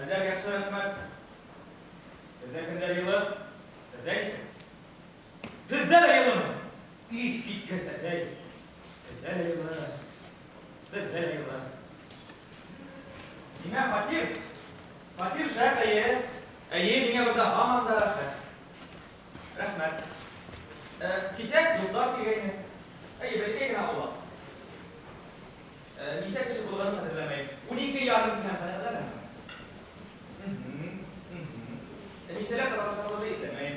Хәлләр яҡшы, рәхмәт. Беҙҙә көндәр йылы. Һеҙҙә нисек? Һеҙҙә лә йылымы? Иҫ киткес, әсәй. Беҙҙә лә йылы. Беҙҙә лә йылы. Ниңә фатир? Фатир шәп, әйе. Әйе, миңә бында һаман да рәхәт. Рәхмәт. Кисә дуҫлар килгәйне. Әйе, бәләкәй генә аулак. Нисә кеше булғанын хәтерләмәйем. 12,5 тиһәм, ҡәнәғәтләнәме? Нисәләп таралышҡаныбыҙҙы иҫләмәйем.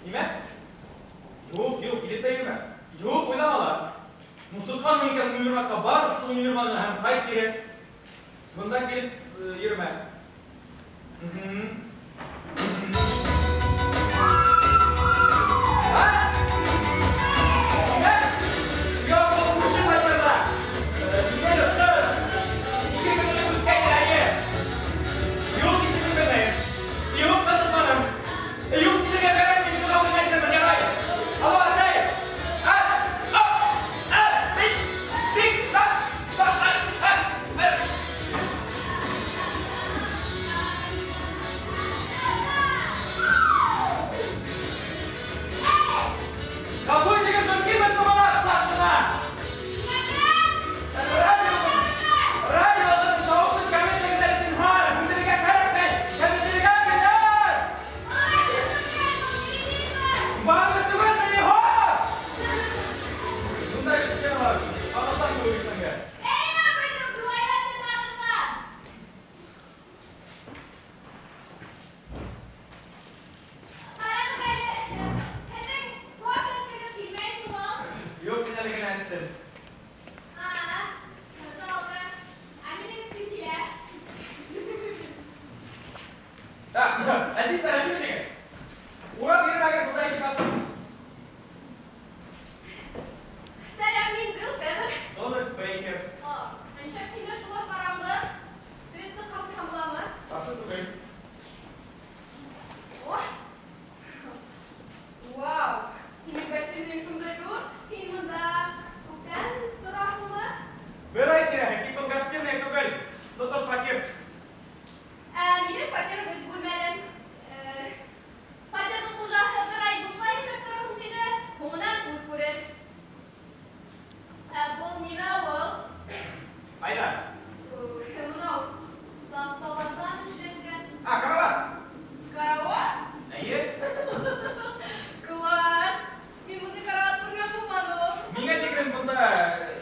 Нимә? Юҡ, юҡ, килеп тә йөрөмә. Юҡ, уйлама ла. Ну, сыҡҡанмын икән универмагка, бар шул универмагыңа һәм ҡайт кире. Бында килеп йөрөмә. Гафу итегез, мөмкинме соңрак сак кына? Радионың тавышын кәметегез әле, зинһар, сүндерергә кәрәкмәй, кәметергә кирәк! Барыбер түгелме, һо! Шунда стеналар ағастан кеүек эшләнгән. Юҡ, мин әле генә эстем. Әлбиттә, рәхим итегеҙ. Урап йөрөмәгеҙ, бында ишек асыҡ. Сәләм, мин Джилл Тэннер. Дональд Бейкер. О, нишләп һиндә шулай ҡараңғы? Светты ҡабыҙһам буламы? Ҡаршы түгел. О! Вау! Һинең гостиныйың шундай ҙур. Һин бында күптән тораһыңмы? Бер ай тирәһе, тик был гостиная түгел, тотош фатир. Ә минең фатирым өс бүлмәле. Фатирҙың хужаһы бер ай бушлай йәшәп торорһоң тине, һуңынан күҙ күрер. Ә был нимә ул? Ҡайҙа? Мынау таҡталарҙан эшләнгән. А, карават. Карават? Эйе. Класс! Мин бындай карават күргән булманым. Миңә тиклем бында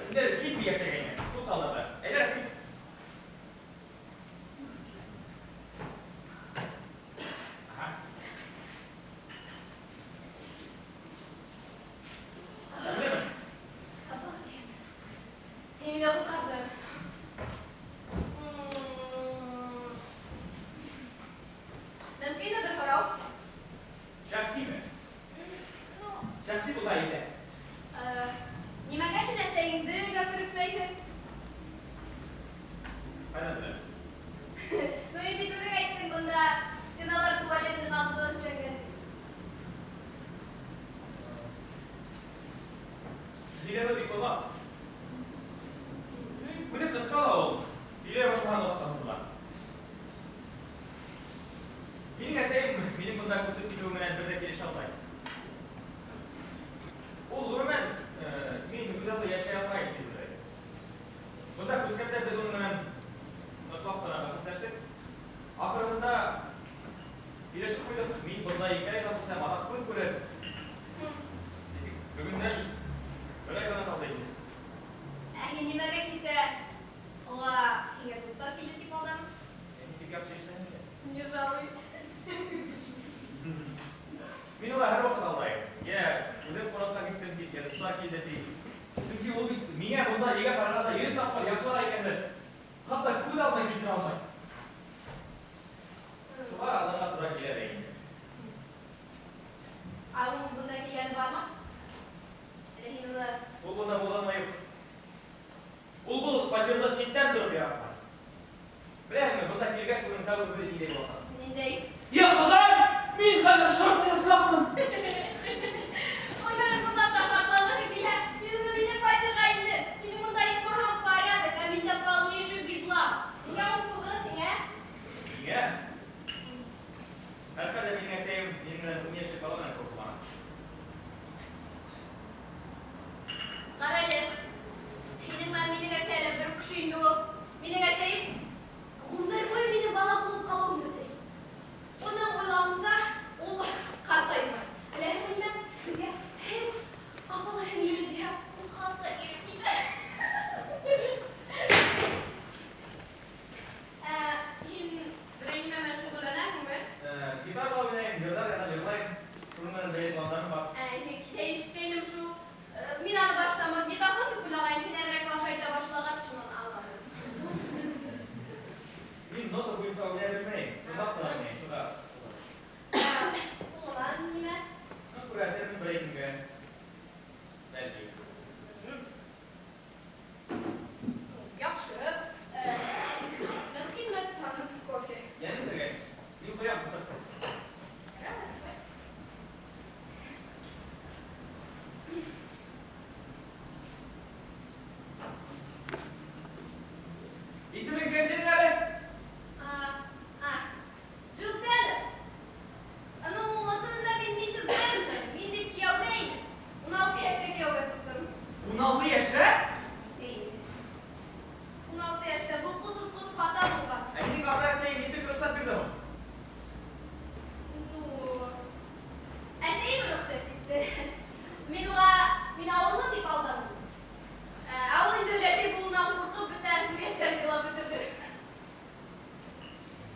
инде хиппи йәшәгәйне. Шул ҡалдырҙы. Әйҙә, рәхим. Ага. Тәмлеме? Обалденно. Һин мине ҡотҡарҙың. Мөмкинме бер һорау? Шәхсиме? Ну, Шәхси булһа әйҙә. Нимәгә һин әсәйеңде гәперетмәйһең? Ҡайҙан беләм? Ну, һин бит үҙең әйттең бында стеналар туалетный ҡағыҙҙан эшләнгән тип. Һөйләүе бик оҙаҡ. Үҙе ҡыҫҡа ла ул. Һөйләй башлаһаң, оҙаҡҡа һуҙыла. Минең әсәйем минең бында күсеп китеүем менән бер ҙә килешә алмай. Ул, ғөмүмән, мин үҙаллы йәшәй алмайым тип уйлай. Бында күскәндә беҙ уның менән ныҡлап ҡына бәхәсләштек. Ахырында килешеп ҡуйҙыҡ, мин бында 2 айға күсәм, аҙаҡ күҙ күрер. Бөгөндән бер ай ғына ҡалды инде. Ә һин нимәгә кисә уға һиңә дуҫтар килде тип алданың? Ә ничек яҡшы эшләнең дә? Не жалуюсь. Мин уға һәр ваҡыт алдайым. Йә, үҙем ҡунаҡҡа киттем тип, йә дуҫтар килде тип. Сөнки ул бит миңә бында өйгә ҡарағанда 100 тапҡыр яҡшыраҡ икәнде хатта күҙ алдына килтерә алмай. Шуға алданға тура килә лә инде. Ә ул бында килгәне бармы? Әллә һин уны... Ул бында булғаны юҡ. Ул был фатирҙы ситтән тороп яратмай. Беләһеңме, бында килгәс уның тәүге һүҙе ниндәй буласаҡ? Ниндәй? Я Хоҙай, мин хәҙер шартлаясаҡмын. Уның ысынлап та шартлағыһы килһә, һин уны минең фатирға индер. Һинең бында исмаһам порядок, ә миндә полнейший бедлам. Һиңә ул ҡуҙы, һиңә Исемең кем тинең әле? Джилл Тэннер. Ну, ысынында мин миссис Грэнджер. Мин бит кияүҙә инем. 16 йәштә кейәүгә сыҡтым. 16 йәштә? Эйе. 16 йәштә. Был ҡот осҡос хата булған. Ә һинең атай-әсәйең нисек рөхсәт бирҙе һуң? Ну, әсәйем рөхсәт итте. Мин уға, мин ауырлы тип алданым. Ә ул инде өләсәй булыуынан ҡурҡып, бөтә күҙ йәштәрен илап бөтөрҙө.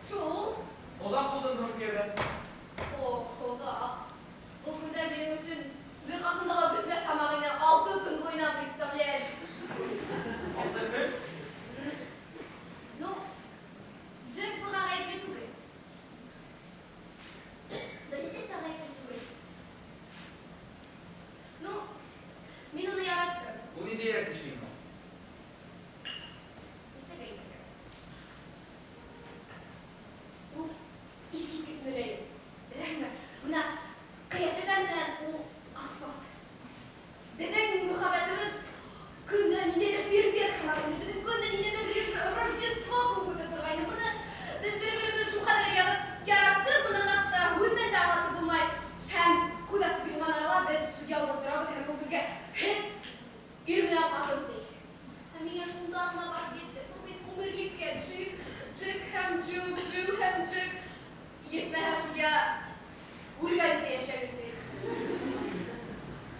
Шул. Оҙаҡ булдың һуң кейәүҙә? Ох, оҙаҡ. Был көндәр минең өсөн бер ҡасан да ла бөтмәҫ һымаҡ ине. 6 көн буйына, представляешь? 6 көн? Ну, Джек быға ғәйепле түгел. Беренсе тә ғәйепле түгел. Ну, мин уны яраттым. Ул ниндәйерәк кеше инде? Нисек әйтергә? Ул иҫ киткес мөләйем. Беләһеңме? Бына ҡиәфәте менән ул ат-пат. Беҙҙең мөхәббәтебеҙ көндә ниндәйҙер фейерверк һымаҡ ине. Беҙҙең көндә ниндәйҙер Рождество кеүек үтә торғайны. Быны беҙ бер-беребеҙҙе шул ҡәҙәр яраттыҡ, быны хатта һүҙ менән дә аңлатып булмай. Һәм күҙ асып йомған арала беҙ судья алдында торабыҙ һәм ул беҙгә һеҙ ир менән ҡатын ти. Һәм миңә шунда ғына барып етте. Ул бит ғүмерлеккә Джек, Джек һәм Джилл, Джилл һәм Джек. Етмәһә судья үлгәнсә йәшәгеҙ ти.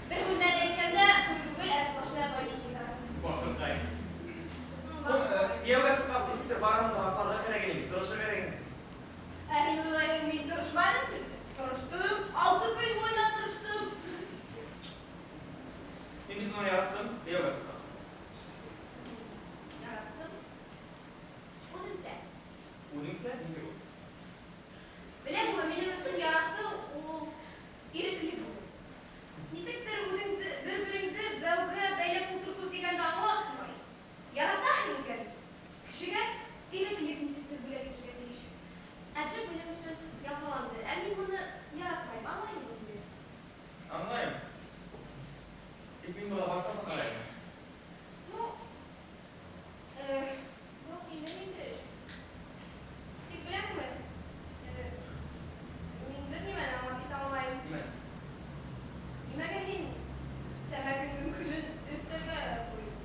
Бер һүҙ менән әйткәндә, туй түгел, ә сплошная панихида. Бахырҡай. Кейәүгә сыҡҡас, нисектер барыһын да аҡларға кәрәк ине, тырышыр кәрәк ине. Ә һин уйлайһың, мин тырышманым тип? Тырыштым, 6 көн буйына тырыштым. Мин бит уны яраттым, кейәүгә сыҡҡас. Яраттым. Үҙемсә. Үҙеңсә? Нисек ул? Беләһеңме, минең өсөн яратыу ул ирекле булыу. Нисектер үҙеңде, бер-береңде бәүгә бәйләп ултыртыу тигәнде аңлатмай. Яратаһың икән, кешегә иреклек нисектер бүләк итергә тейеш. Ә Джек минең өсөн яфаланды. Ә мин быны яратмайым, аңлайһыңмы мине? Аңлайым. Тик мин быға башҡаса ҡарайым. Ну, был һинең инде эш. Тик беләһеңме, мин бер нимәне аңлап китә алмайым. Нимә? Нимәгә һин тәмәкеңдең көлөн өҫтәлгә ҡуйҙың?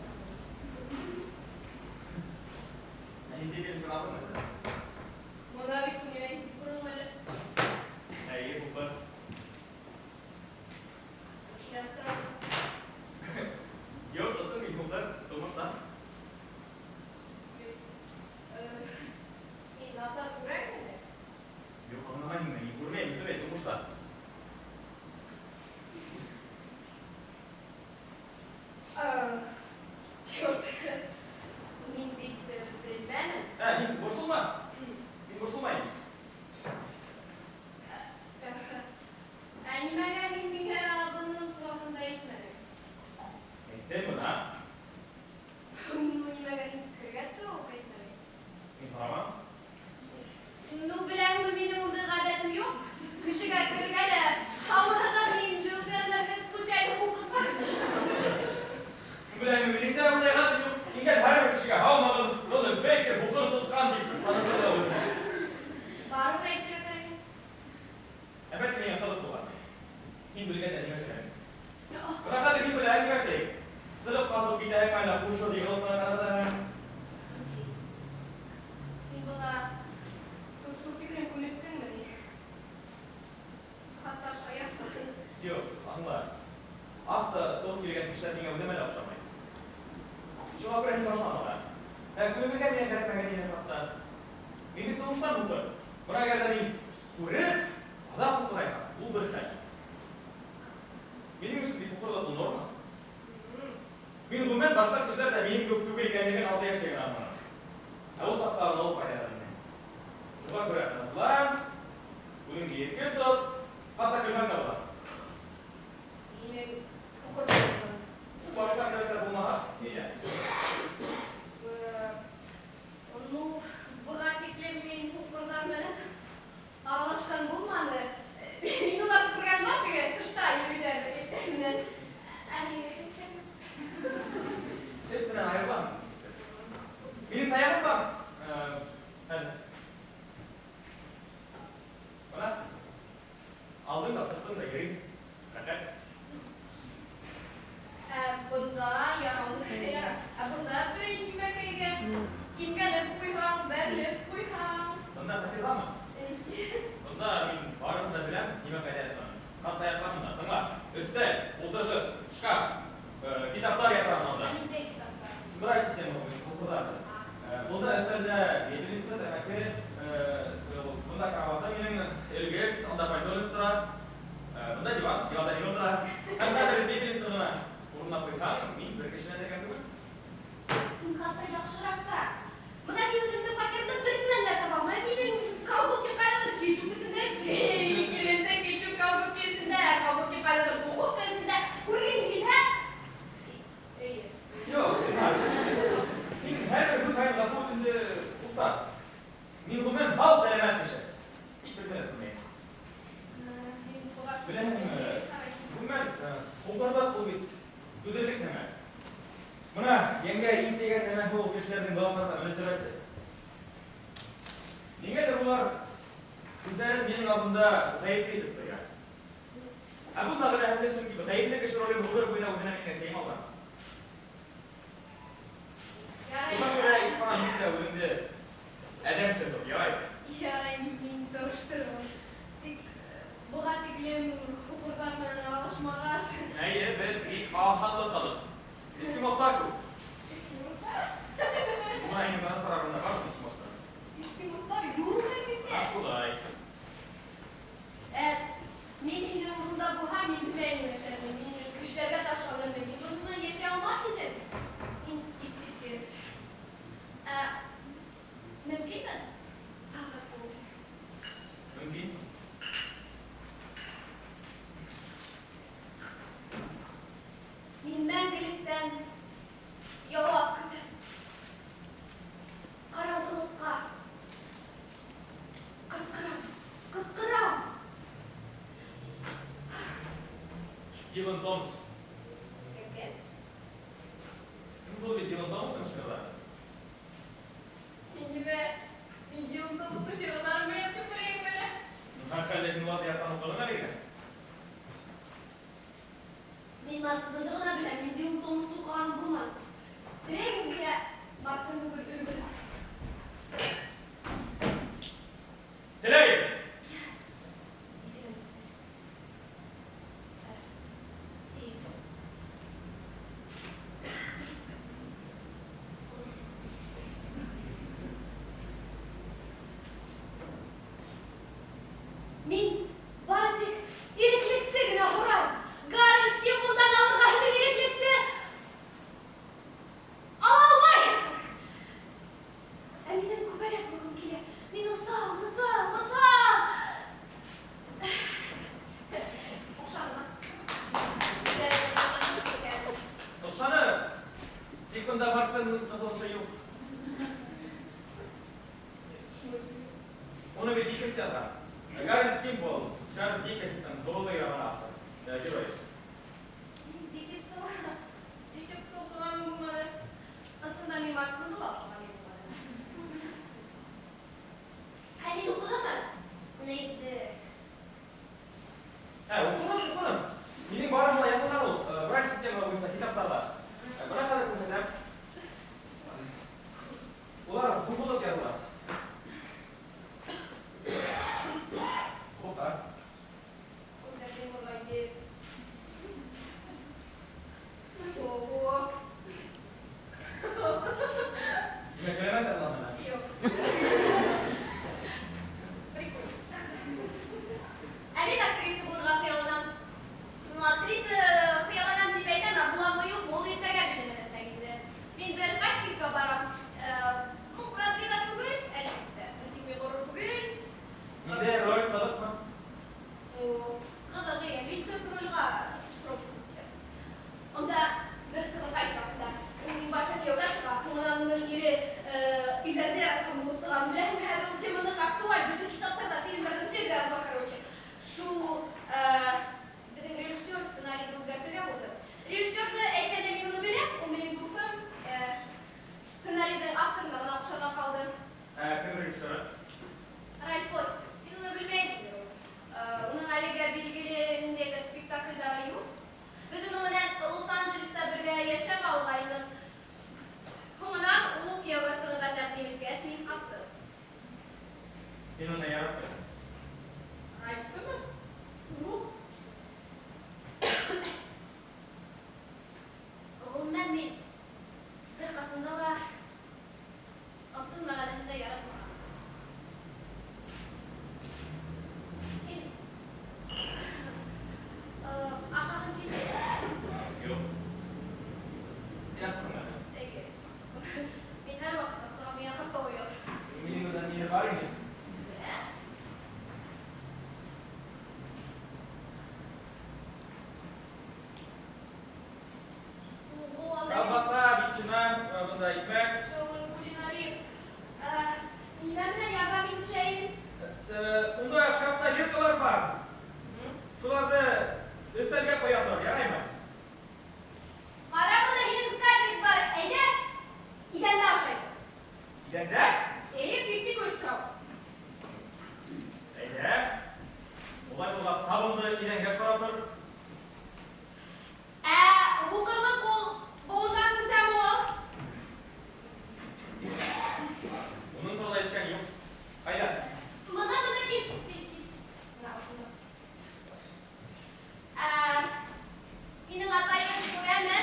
Ә һин тиҙҙән сығалыңмы? Бына бит нимә әйтеп торам әле. Эйе, һуҡыр. Очень странно. Юҡ, ысын мин һуҡыр, тормошта. Мин насар күрәм әле. Юҡ, аңламайым мин күрмәйем, бөтөнләй тормошта. Черт, мин бит белмәнем. Ә, һин борсолма. Мин борсолмайым. Ә нимәгә һин миңә бының тураһында әйтмәнең? Әйттем бына. Ну, нимәгә һин кергәс тә үк әйтмәнең? Мин һорамам. Ну, беләһеңме, минең ундай ғәҙәтем юҡ. Кешегә кергә лә, һаумыһығыҙ, мин Джилл Тэннер, һеҙ случайно һуҡырға. Беләһеңме, минең дә ундай ғәҙәтем юҡ. Ингән һәр бер кешегә һаумыһығыҙ, Рональд Бейкер, һуҡыр сысҡан тип таныштырҙы үҙен. Барыбер әйтергә кәрәк. Ә бәлки миңә ҡыҙыҡ булған. Һин белгәндә нимә эшләйбеҙ? Бына хәҙер һин беләһең нимә эшләйек? Сығып ҡасып китәһең әллә хушһыҙ йығылып ҡына ҡаратаһың? Һин быға шул тиклем күнектеңме ни? Хатта шаяртаһың. Юҡ, аңла. Аҡ та тоҙ килгән кешеләр миңә үҙемә лә оҡшамай. Шуға күрә һин башлама ла. Ә күнегергә миңә кәрәкмәгән ине хатта. Мин бит тормоштан һуҡыр. Бына әгәр ҙә мин күреп, аҙаҡ һуҡырайһам, ул бер хәл. Минең өсөн бит һуҡырлыҡ ул норма. Мин ғөмүмән башҡа кешеләр ҙә минең кеүек түгел икәнлеген 6 йәштә генә аңланым. Ә ул саҡта ғына ул файҙалы ине. Шуға күрә тыныслан, үҙеңде иркен тот, хатта көлмәң дә була. Минең һуҡыр булыуым. Башҡа сәбәптәр булмаһа, әйҙә. Ну, быға тиклем мин һуҡырҙар менән аралашҡан булманы. Мин уларҙы күргәнем бар, теге тышта йөрөйҙәр эттәр менән. Ә ниңә? Эт менән айырылам. Минең таяғым бар. Бында мин барын да беләм, нимә ҡайҙа ятҡанын. Хатта ятҡанын да. Тыңла. Өҫтәл, ултырғыс, шкаф, китаптар ята анда. Ә ниндәй китаптар? Брайль система буйынса уҡытасың. Бында өҫтәлдә пепельница, тәмәке, бында кроваты минең, элгес, анда пальто элеп тора. Бында диван, диванда мин ултыра. Һәм хәҙер пепельница ғына урынына ҡуйһаң, мин бер кешенән дә кәм түгел. Хатта яҡшыраҡ та. Бына мин үҙемдең фатирымда бер нимәне лә таба алмайым. Минең колготки ҡайҙалыр кетчуп эсендә, киленсә кетчуп колготки эсендә, колготки ҡайҙалыр духовка эсендә. Күргең килһә, эйе. Юҡ, Сиһар. Мин һәр бер һүҙ һайын ғәфү үтенде, туҡта. Мин ғөмүмән һау сәләмәт кеше. Тик бер генә күрмәйем. Мин буға Беләһеңме, ғөмүмән, һуҡырлыҡ ул бит түҙерлек нәмә. Бына йәнгә иң тейгән нәмә ул кешеләрҙең быға ҡарата мөнәсәбәте. Ниңәлер улар үҙҙәрен минең алдымда ғәйепле итеп тоя. Ә был мәғәнәһендә, сөнки ғәйепле кеше ролен ғүмер буйына үҙенә минең әсәйем алған. Ярай. Шуға күрә, Исмана, һин дә үҙеңде әҙәмсә тот, ярай? Ярай, мин тырыштырмын. Тик быға тиклем һуҡырҙар менән аралашмағас. Эйе, беҙ бик аһанлы халыҡ. Эскимостар күп. Эскимостар? Бына һинең таныштар араһында бармы эскимостар? Эскимостар юҡ, әлбиттә. Шулай. Мин һинең урында булһам, мин белмәйем нишләрмен. Мин кешеләргә ташланырмын. Мин бының менән йәшәй алмаҫ инем. Мин иҫкиткес. Мөмкинме? Тағы ҡул. Мөмкин. Мин мәңгелектән яуап көтәм. Ҡараңғылыҡҡа ҡысҡырам, ҡысҡырам. Дилан Томас. Кем? Кем был бит Дилан Томастың шиғырҙары? Мин нимә? Мин Дилан Томастың шиғырҙарын беләм тип уйлайым әле. Һәр хәлдә һин уларҙы яттан уҡының әле генә. Мин Марк Твенды ғына беләм, мин Дилан Томасты уҡығаным булманы. Теләйем генә Марк Твенды өлгөрә. Теләйем! Исемем. Мин бары тик иреклекте генә һорайым. Гарольд Кимблдан алырға һеҙҙең иреклекте ала алмайһың. Ә минең күбәләк булғым килә. Мин осам, осам, осам. Оҡшанымы? Оҡшаны. Тик бында Марк Твендың ҡыҙылышы юҡ. Уны бит Диккенс яҙған. Гарольд Кимбл, Чарльз Диккенстың ҙурлығы яған автор, герой. Диккенсты уҡығаным булманы. Ысында мин Марк Твенды ла уҡығаным булманы. Ә һин уҡыныңмы? Нейҙе? Ә, уҡыным, уҡыным. Минең барыһы ла яҙылған ул, Брайль система буйынса китаптарҙа. Бына хәҙер күрһәтәм. Улар һуғылып яҙыла. Туҡта. Ого. Нимә теләмәҫ яҙылған? Юҡ. Прикольно. Ә мин актриса булырға хыялланам. Ну, актриса хыялланам тип әйтәм, ә буламы юҡмы, ул иртәгә билдәләнәсәк инде. Мин бер кастингка барам. Ну, Бродвейҙа түгел, әлбиттә. Тик мин ғорур түгел. Ниндәй роль, ҡыҙыҡмы? Ну, ҡыҙыҡ, эйе. Мин төп ролгә пробовать итәм. Унда бер ҡыҙыҡай хаҡында. Ул башта кейәүгә сыға, һуңынан уның ире ирҙәрҙе яратҡан булып сыға. Беләһеңме, хәҙер ул теманы актуаль, бөтөн китаптарҙа, фильмдарҙа бөтә ерҙә була, короче. Шул беҙҙең режиссер сценарийҙы үҙгәртергә булды. Режиссерҙы әйткәндә мин уны беләм, ул минең дуҫым. Сценарийҙың авторына ғына оҡшарға ҡалды. Ә, кем режиссеры? Ральф Фостер. Мин уны белмәйем. Уның әлегә билгеле ниндәйҙер спектаклдәре юҡ. Беҙ уның менән Лос-Анджелеста бергә йәшәп алғайныҡ. Һуңынан ул кейәүгә сығырға тәҡдим иткәс, мин ҡастым. Һин уны яратмайһың. Идәндә? Әйе, пикник ойошторам. Әйдә. Улай булғас, табынды идәнгә ҡоратыр. Ә һуҡырлыҡ ул быуындан күсәме ул? Уның турала ишеткән юҡ. Ҡайҙа? Бына, бына, кил, кил, кил. Бына ошонда. Ә, һинең атайың күрәме?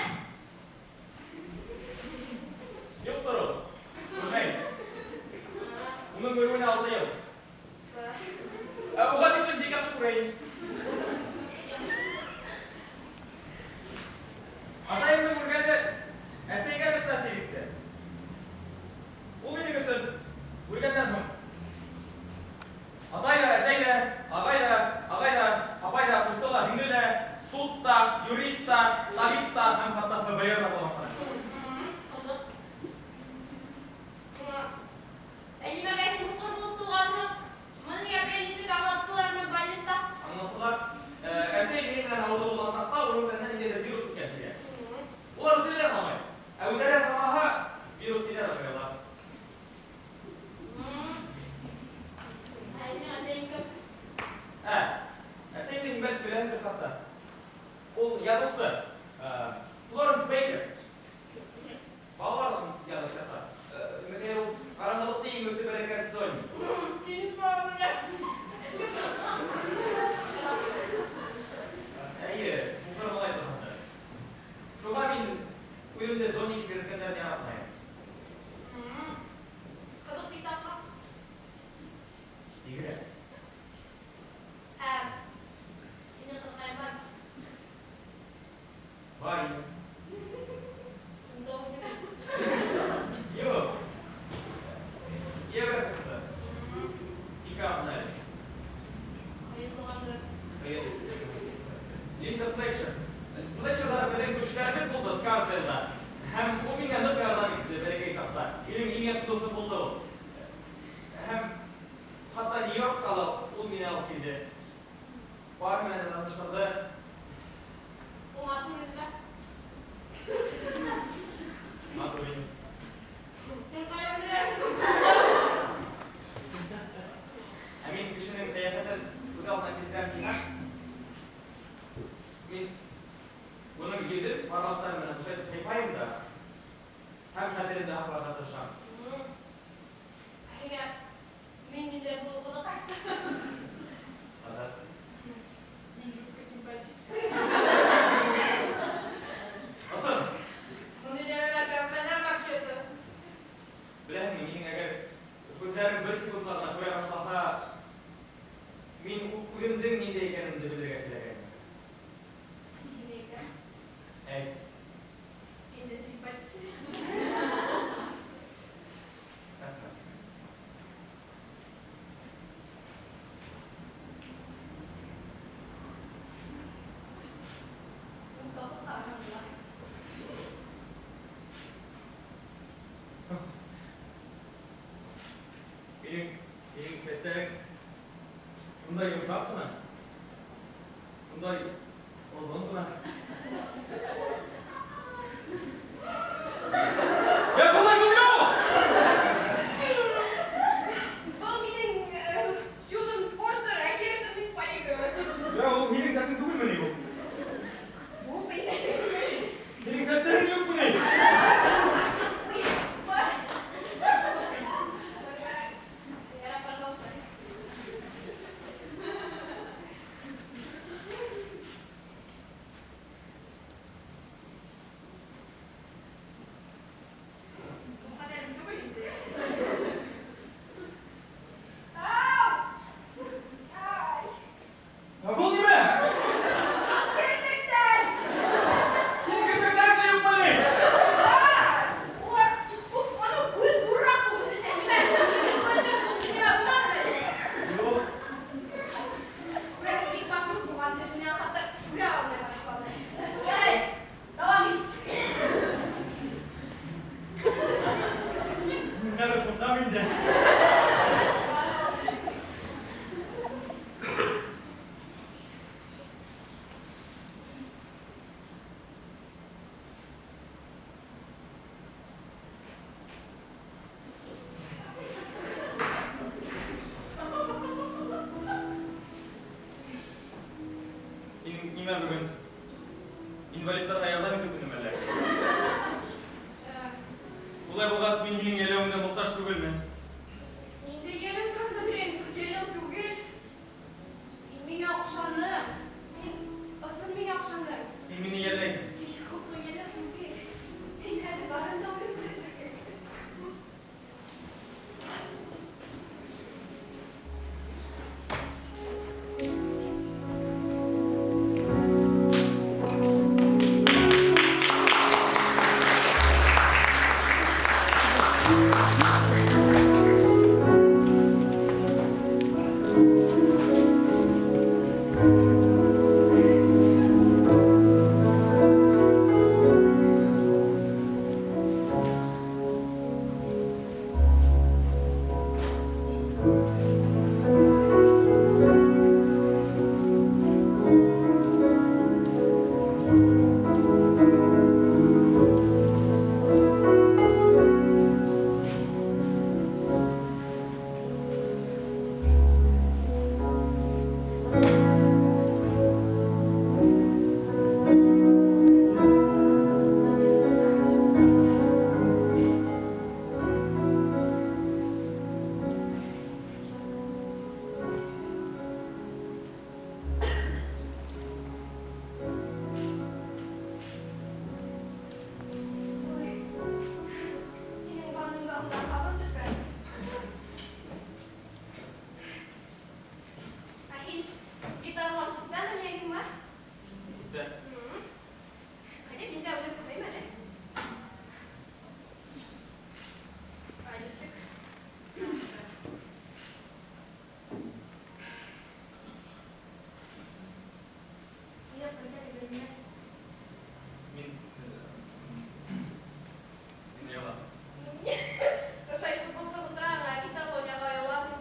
Юҡтыр ул. Күрмәй. Уның күреүенә 6 йыл. Ә уға тиклем бик яҡшы күрә инем. Атайымдың үлгәне әсәйгә ныҡ тәьҫир итте. Ул минең өсөн үлгәндән һуң атай ҙа, әсәй ҙә, ағай ҙа, ағай ҙа, апай ҙа, ҡусты ла, һеңле лә, суд та, юрист та, табип та һәм хатта ФБР ҙа була башланы. Ҡыҙыҡ. Ә нимәгә һин һуҡыр булып тыуғанһың? Моны ниңә нисек аңлаттылармы больниста? Аңлаттылар. Әсәй минең менән ауырыу булған саҡта уның тәненән ниндәйҙер вирус үткән тигән. Улар үҙҙәре аңламай. Ә үҙҙәре аңламаһа, вирус килә лә ҡуялар. Ә һинең әсәйең кем? Ә, әсәйемде һин бәлки беләһеңдер хатта. Ул яҙыусы, Флоренс Бейкер. Балалар өсөн яҙған китаптар. Мәҫәлән, ул Ҡараңғылыҡты еңеүсе бәләкәс Донни. Эйе, һуҡыр малай туғандар. Шуға мин үҙемде Донни тип йөрөткәндәрен яратмайым. Ҡыҙыҡ китапҡа. Бигерәк. Ә, һинең ҡыҙыҡайың бар? Бар инде. Унда уйнай. Юҡ. Йәгә сыҡты. 2 аҙна элек. Ҡыйын булғандыр. Ҡыйын. Линда Флетчер. Флетчерҙар беҙҙең күршеләребеҙ булды Скарсдейлда. Һәм ул миңә ныҡ ярҙам итте бәләкәй саҡта. Минең иң яҡын дуҫым булды ул. Һәм хатта Нью-Йоркҡа ла ул мине алып килде. Бар менән дә таныштырҙы. Ул матур инде. Матур инде. Һин ҡайҙан беләһең? Ә мин кешенең ҡиәфәтен күҙ алдына килтерәм тиһәм, мин уның йөҙөн бармаҡтары менән ошайтып һыйпайым да һәм хәтеремдә һаҡларға тырышам. Ә һиңә мин ниндәй булыу ҡыҙыҡ? Ҡыҙыҡ. Мин жутко симпатичный. Ысын. Бындай нәмәгә шәхсәнәм вообще-то. Беләһеңме, минең әгәр күҙҙәрем бер секундҡа ғына күрә башлаһа, мин үҙемдең ниндәй икәнемде белергә теләгәйнем. Ниндәй икән? Әйт. Мин дә симпатичный. Рәхмәт. Татлы ҡарағанға. Минең сәстәрем шундай йомшаҡ ҡына, шундай оҙон ғына. Я шулай булмай ул! Был минең Сьюзен Портер әкиәтен паригы. Я, ул һинең сәсең түгелме ни ул? Юҡ, минең сәсем түгел. Һинең сәстәрең юҡмы ни? Уй, бар. Ярар, пожалуйста. Ул ҡәҙәрен түгел инде. Ау! Ай! Ә был нимә? Керсектәр! Һинең керсектәрең дә юҡмы ни? Бар! Улар, уф, анау күҙ ҙурыраҡ булһын өсөн нимә? Күҙҙәр булһын нимә булманымы? Юҡ. Күрәһең, бик матур булғандыр, минән хатта күрә алмай башланы. Ярай, дауам ит. Мин хәҙер ҡурҡам инде. Хәҙер барып алып төш. Нимә бөгөн? Инвалидтарға ярҙам итеү көнөмө әллә? Улай булғас, мин һинең йәлләүеңә мохтаж түгелмен. Ниндәй йәлләү турында һөйләйем? Йәлләү түгел. Һин миңә оҡшаның. Һин ысын миңә оҡшаның. Һин мине йәлләйһең. Юҡ, был йәлләү түгел. Һин хәҙер барын да үҙең күрәсәкһең. Ой, һинең ваннаңда унда һабын бөткән. Ә һин гитарала күптән уйнайһыңмы? Күптән. Ҡайҙа, мин дә уйнап күрәйем әле. Ай, нисек? Уйнап ҡайта белмәй. Мин оялам. Ошай футболка ултыраһың, ә гитарала уйнарға оялаһың.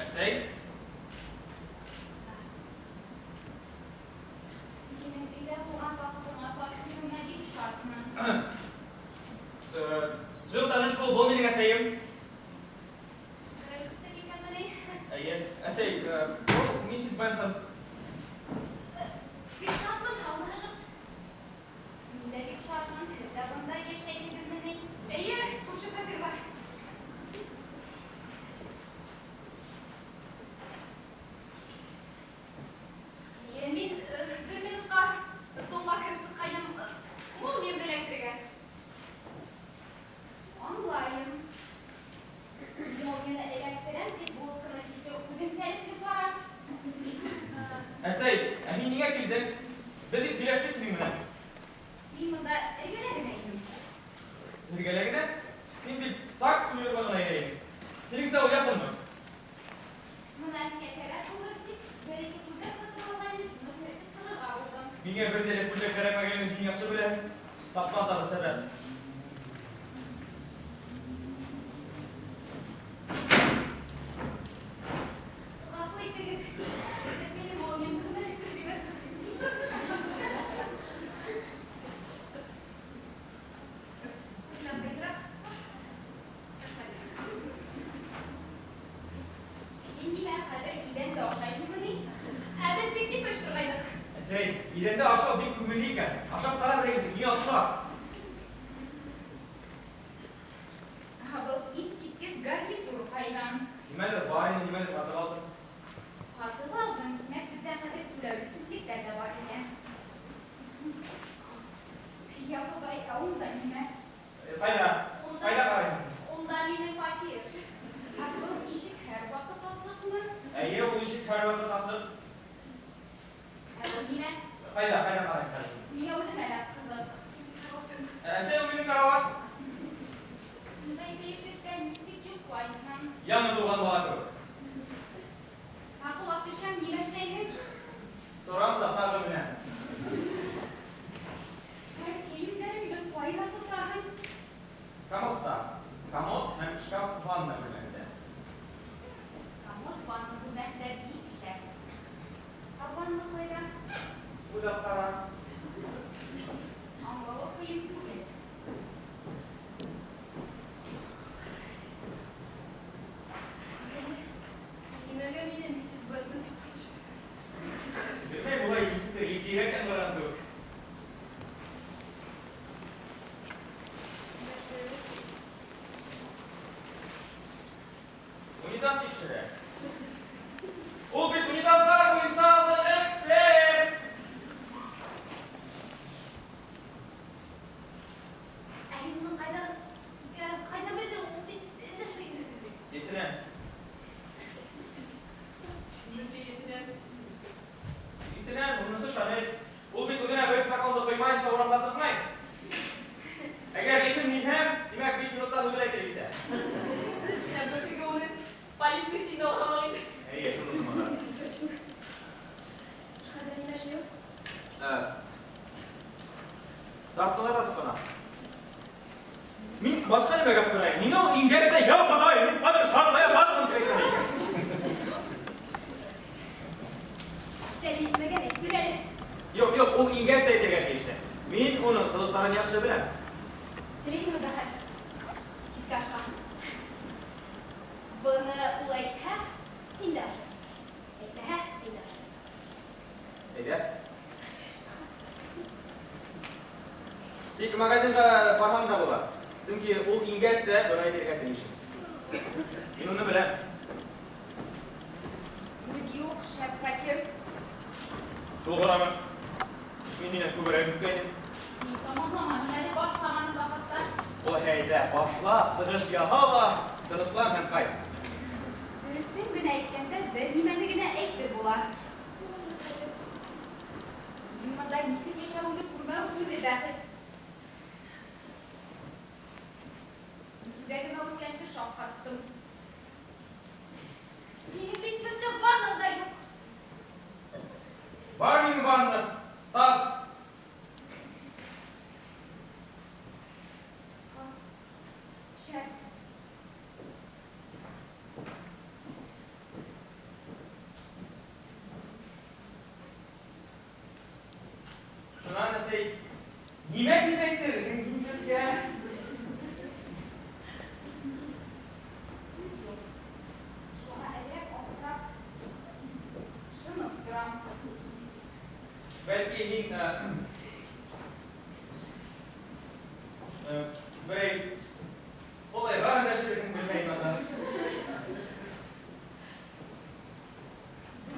Әсәй? Һинең өйҙә булған ваҡытыңа килеүеңә бик шатмын. Джилл, таныш бул, был минең әсәйем. Берәй көттөк икәнме ни? Эйе, әсәй, был миссис Бенсон. Бик шатмын, һаумыһығыҙ? Мин дә бик шатмын, һеҙ ҙә бында йәшәйһегеҙме ни? Эйе, күрше фатирҙа. Эйе, мин бер минутҡа столға кереп сыҡҡайным, молниямды эләктерергә. Аңлайым. Молнияны эләктерәм тип блузканы сисеү үҙенсәлекле сара. Әсәй, ә һин ниңә килдең? Беҙ бит һөйләштек һинең менән. Мин бында эргәлә генә инем. Эргәлә генә? Мин бит Сакс уйырға ғына йөрөйөм. Һинеңсә ул яҡынмы? Бына һиңә кәрәк булыр тип, бер-ике күлдәк һатып алғайным, шуны күрһәтеп сығырға булдым. Миңә бер ҙә күлдәк кәрәкмәгәнен һин яҡшы беләһең. Тапҡан тағы сәбәп. Ғәфү итегеҙ. Һеҙ минең молниямды ғына эләктереп ебәрҙегеҙ. Рәхмәт. Һин нимә хәҙер иҙәндә ашайһыңмы ни? Ә беҙ пикник ойошторғайныҡ. Әсәй, иҙәндә ашау бик күңелле икән. Ашап ҡара берегеҙ, миңә оҡшар. Ә был иҫ киткес гарнитур ҡайҙан? Нимәлер бар ине, нимәлер һатып алдым. Һатып алдым, тимәк, беҙҙә хәҙер түләүле сүплектәр ҙә бар икән. Я Хоҙай, ә унда нимә? Ҡайҙа? Ҡайҙа ҡарайһың? Унда минең фатир. Ә был ишек һәр ваҡыт асыҡмы? Эйе, ул ишек һәр ваҡыт асыҡ. Ә был нимә? Ҡайҙа, ҡайҙа ҡарайһың? Миңә үҙемә лә ҡыҙыҡ. Әсәй, ул минең карават. Ундай бейеклектә нисек йоҡлайһың? Яңы тыуған бала кеүек. Ә ҡолап төшһәң, нимә эшләйһең? Торам да тағы менән. Ә кейемдәреңде ҡайҙа тотаһың? Комодта. Комод һәм шкаф ванна бүлмәһендә. Комод ванна бүлмәһендә бик шәп. Ә ванна ҡайҙа? Уйлап ҡара. Юҡ, юҡ, ул ингәс тә әйтергә тейешле. Мин уның ҡылыҡтарын яҡшы беләм. Теләйһеңме бәхәс? Киске ашҡа. Быны ул әйтһә, мин дә ашайым. Әйтмәһә, мин дә ашайым. Әйҙә. Тик магазинға барһаң да була. Сөнки ул ингәс тә быны әйтергә тейеш. Мин уны беләм. Һүҙ юҡ, шәп фатир. Шул ғынамы? Мин һинән күберәк көткәйнем. Мин тамамламаным әле башламаным да хатта. Ул әйҙә, башла, сығыш яһа ла, тыныслан һәм ҡайт. Дөрөҫөн генә әйткәндә, бер нимәне генә әйтеп була. Мин бында нисек йәшәүеңде күрмәү үҙе бәхет. Йөрәгемә үткәнсе шаҡ ҡаттым. Һинең бит йүнле ваннаң да юҡ. Бар минең ванна, тас. Тас. Шәп. Шунан, әсәй, нимә тип әйтерһең мин һеҙгә? Юҡ. Шуға әҙерәк аптырап, шымып торам. Бәлки һин берәй Хоҙайға өндәшерһең, белмәйем ата.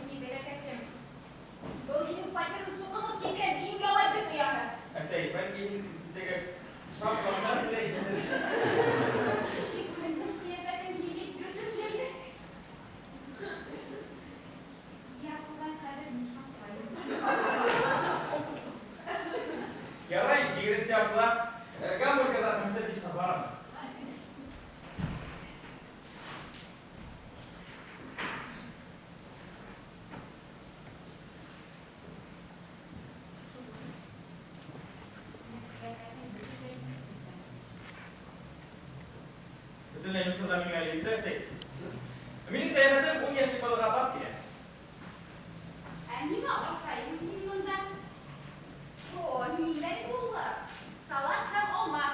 Ни бәләкәсем. Был һинең фатирың суҡынып киткән иң ябай бет ояһы. Әсәй, бәлки һин теге шатландар теләйһеңдер. Тик үҙеңдең ҡиәфәтең һин бит бөтөнләй. Йә, Хоҙай, хәҙер мин шатлайым. Ярай, егерменсе яртыла гамбургерҙар һәм сэндвичтар барамы? Бөтөнләй Мисырҙа миңә әле иртә, әсәй. Минең ҡиәфәтем 10 йәшлек балаға тап килә. Ә нимә ашайым мин бында? О, ниндәй муллыҡ! Салат һәм алма.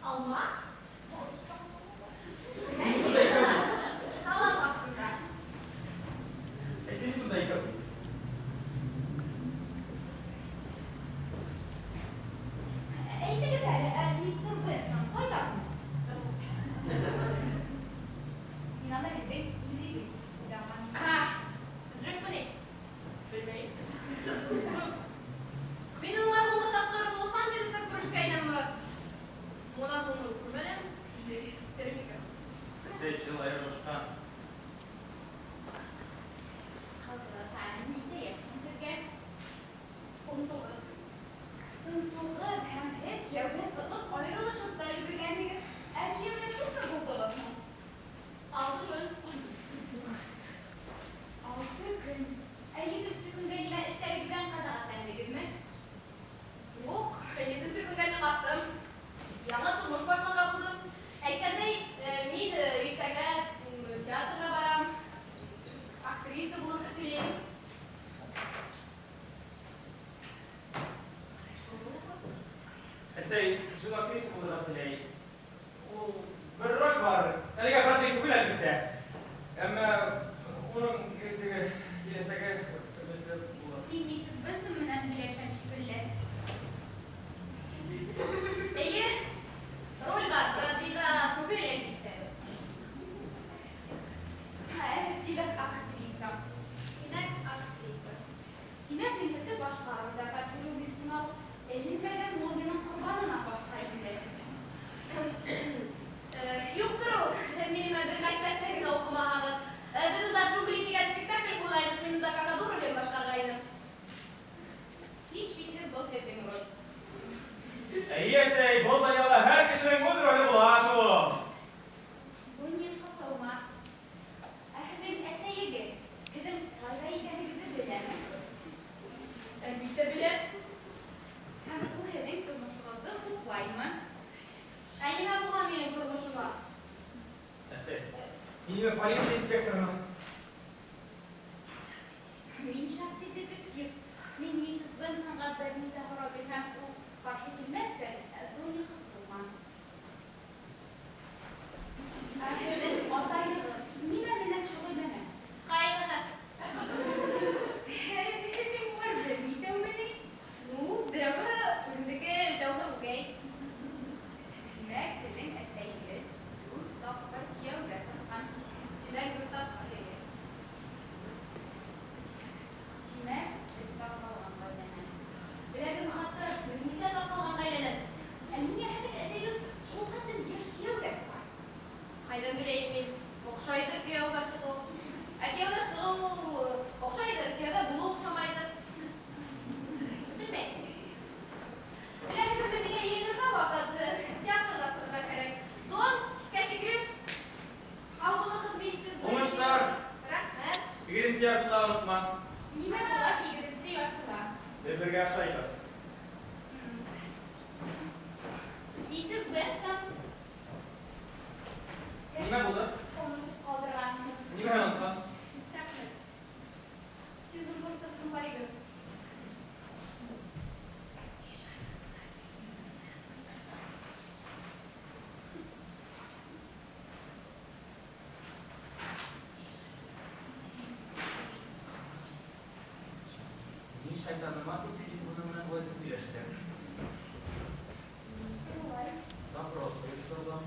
Алма? Бында икәү. Салат аҫтында. Әйтәйем, бында икәү. Әйтегеҙ әле, ә мистер Бенсон ҡайҙа? Мин аны һеҙҙең ирегеҙ тип уйлаған. Ә, Джекмы ни? Белмәйем. Мин уның менән һуңғы тапҡыр Лос-Анджелеста күрешкәйнемме? Унан һуң уны күрмәнем. Тере микән? Әсәй, җылы ошҡан. Ҡыҙыҡ, ә нисә йәш һуң һеҙгә? 19. 19 һәм һеҙ кейәүгә сығып айырылышып та өлгөргәнһегеҙ. Ә кейәүгә күпме булдығыҙ һуң? 6 көн. 6 көн. Ә етенсе көнгә нимә эштәрегеҙҙән ҡәнәғәтләндегеҙме? Юҡ, етенсе көнгә мин ҡастым. Яңы тормош башларға булдым. Әйткәндәй, мин иртәгә театрға барам. Актриса булырға теләйем. Әсәй, Джин актриса булырға теләй. Ул бер роль бар. Әлегә хәтле түгел, әлбиттә. Әммә уның теге киләсәге өметле булыр. Мин миссис Бенсон менән һөйләшәм шикелле. Эйе, роль бар, Бродвейҙа түгел, әлбиттә. Ә, тимәк, актриса. Тимәк, актриса. Тимәк, мин һеҙҙе башҡа ролдәргә күреүем ихтимал. Эленмәгән Волгиның ҡорбанынан башҡа инде. Юҡтыр ул, һеҙ минең менән бер мәктәптә генә уҡымаһағыҙ. Беҙ унда «Джунгли» тигән спектакль ҡуйғайныҡ, мин унда Какаду ролен башҡарғайным. Һис шикһеҙ был һеҙҙең роль. Эйе, әсәй, был донъяла һәр кешенең үҙ роле була шул. Был ни ҡыҫылма? Ә һеҙҙең әсәйегеҙ һеҙҙең ҡайҙа икәнегеҙҙе беләме? Әлбиттә белә. Һәм ул һеҙҙең тормошоғоҙҙо хуплаймы? Ә нимә булған минең тормошома? Әсәй, мин нимә полиция инспекторымы? Мин шәхси детектив. Мин миссис Бенсонға Ханымга берничә һорау бирһәм, ул каршы килмәстер. Дони кыз булган. Ә һезнең атаегыз нимә белән шөгыльләнә? Кайгыны. Һезнең улар берничәүмени? Ну, берәүе үзеңнеке зәүге үгәй. Димәк, һезнең әсәегез дүрт тапкыр кияүгә чыккан. Димәк, дүрт тапкыр әйе. Димәк, бер таркалган гаиләдән. Беләгем хатта берничә таркалган гаиләдән. Ә нигә һезнең әсәегез шул хәтле яшь кияүгә чыга? Кайдан беләем мин? Охшайдыр кияүгә чыгу. Ә кияүгә чыгу охшайдыр, кияүдә булу охшамайдыр. Белмәйм. Беләсезме, миңа йыйынырга вакыт, театрга чыгарга кирәк. Дон, кискәчегез. Һау булыгыз, миссис Бенни. Уңышлар! Рәхмәт. Һигеҙенсе яртыла онотма. Нимә була һигеҙенсе яртыла? Беҙ бергә ашайбыҙ. Миссис Бенсон. Нимә булды? Онотоп ҡалдырғанмын. Нимәне оноттоң? Рәхмәт. Сьюзен Портерҙың паригы. Ни шайтаныма дип һин бының менән былай һөйләштең? Ни өсөн улай? Допрос ойошторҙоң.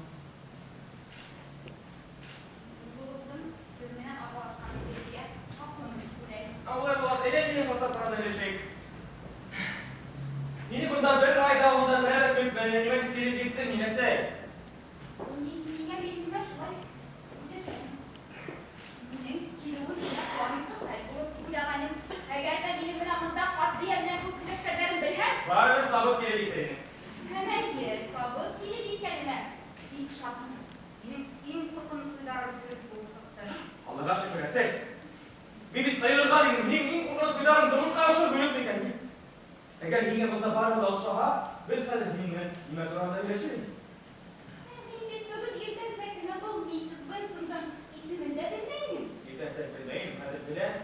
Булыптым, һеҙ менән аралашҡанды белергә хаҡлымын тип уйлайым. Ә улай булғас, әйҙә минең хаттар тураһында һөйләшәйек. Һине бында бер ай дауамында берәү ҙә көтмәне, нимә тип килеп еттең, һин, әсәй? Ул ниңә мин нимә шулай һөйләшәм? Минең килеүем миңә ҡыуаныслы хәл булыр тип уйлағайным. Әгәр ҙә минең менән бында ҡарт бейә менән күп һөйләшкәндәрен белһәм, Барыбер сабып килеп етер инең. Һәм әйе, сабып килеп еткәнемә бик шатмын. Минең иң ҡурҡыныс уйҙарым дөрөҫ булып сыҡты. Аллаға шөкөр, әсәй. Мин бит ҡайғырған инем, һинең иң ҡурҡыныс уйҙарың тормошҡа ашыр бөйөк микән тип. Әгәр һиңә бында барыһы ла оҡшаһа, беҙ хәҙер һинең менән нимә тураһында һөйләшер инек? Мин бит бөгөн иртәнсәк кенә был миссис Бенсондың исемен дә белмәй инем. Иртәнсәк белмәйем, хәҙер беләм.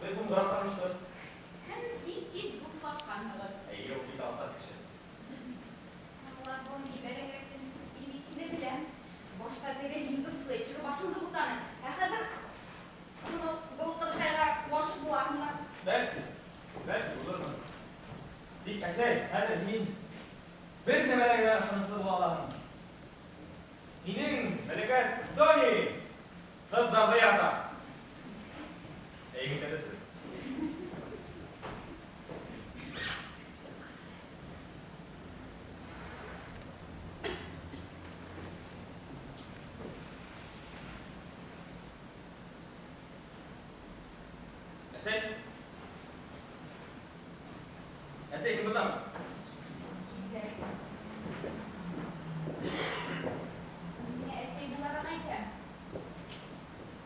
Беҙ һуңғараҡ таныштыҡ. Һәм бик тиҙ дуҫлашҡанһығыҙ. Эйе, ул бик алсаҡ кеше. Аллаһым, ебәрәгәсен, мин бит һине беләм. Башта теге Линда Флетчер башыңды бутаны. Ә хәҙер быны был ҡыҙыҡайға ғашиҡ булаһыңмы? Бәлки, бәлки булырмын. Тик, әсәй, хәҙер һин бер нәмәгә генә ышаныслы була алаһың. Һинең бәләкәс Дони ҡыҙҙарҙы ярата. Ә егеттәрҙе түгел. Әсәй? Әсәй, һин бындамы? Килде. Мин әсәй булараҡ әйтәм.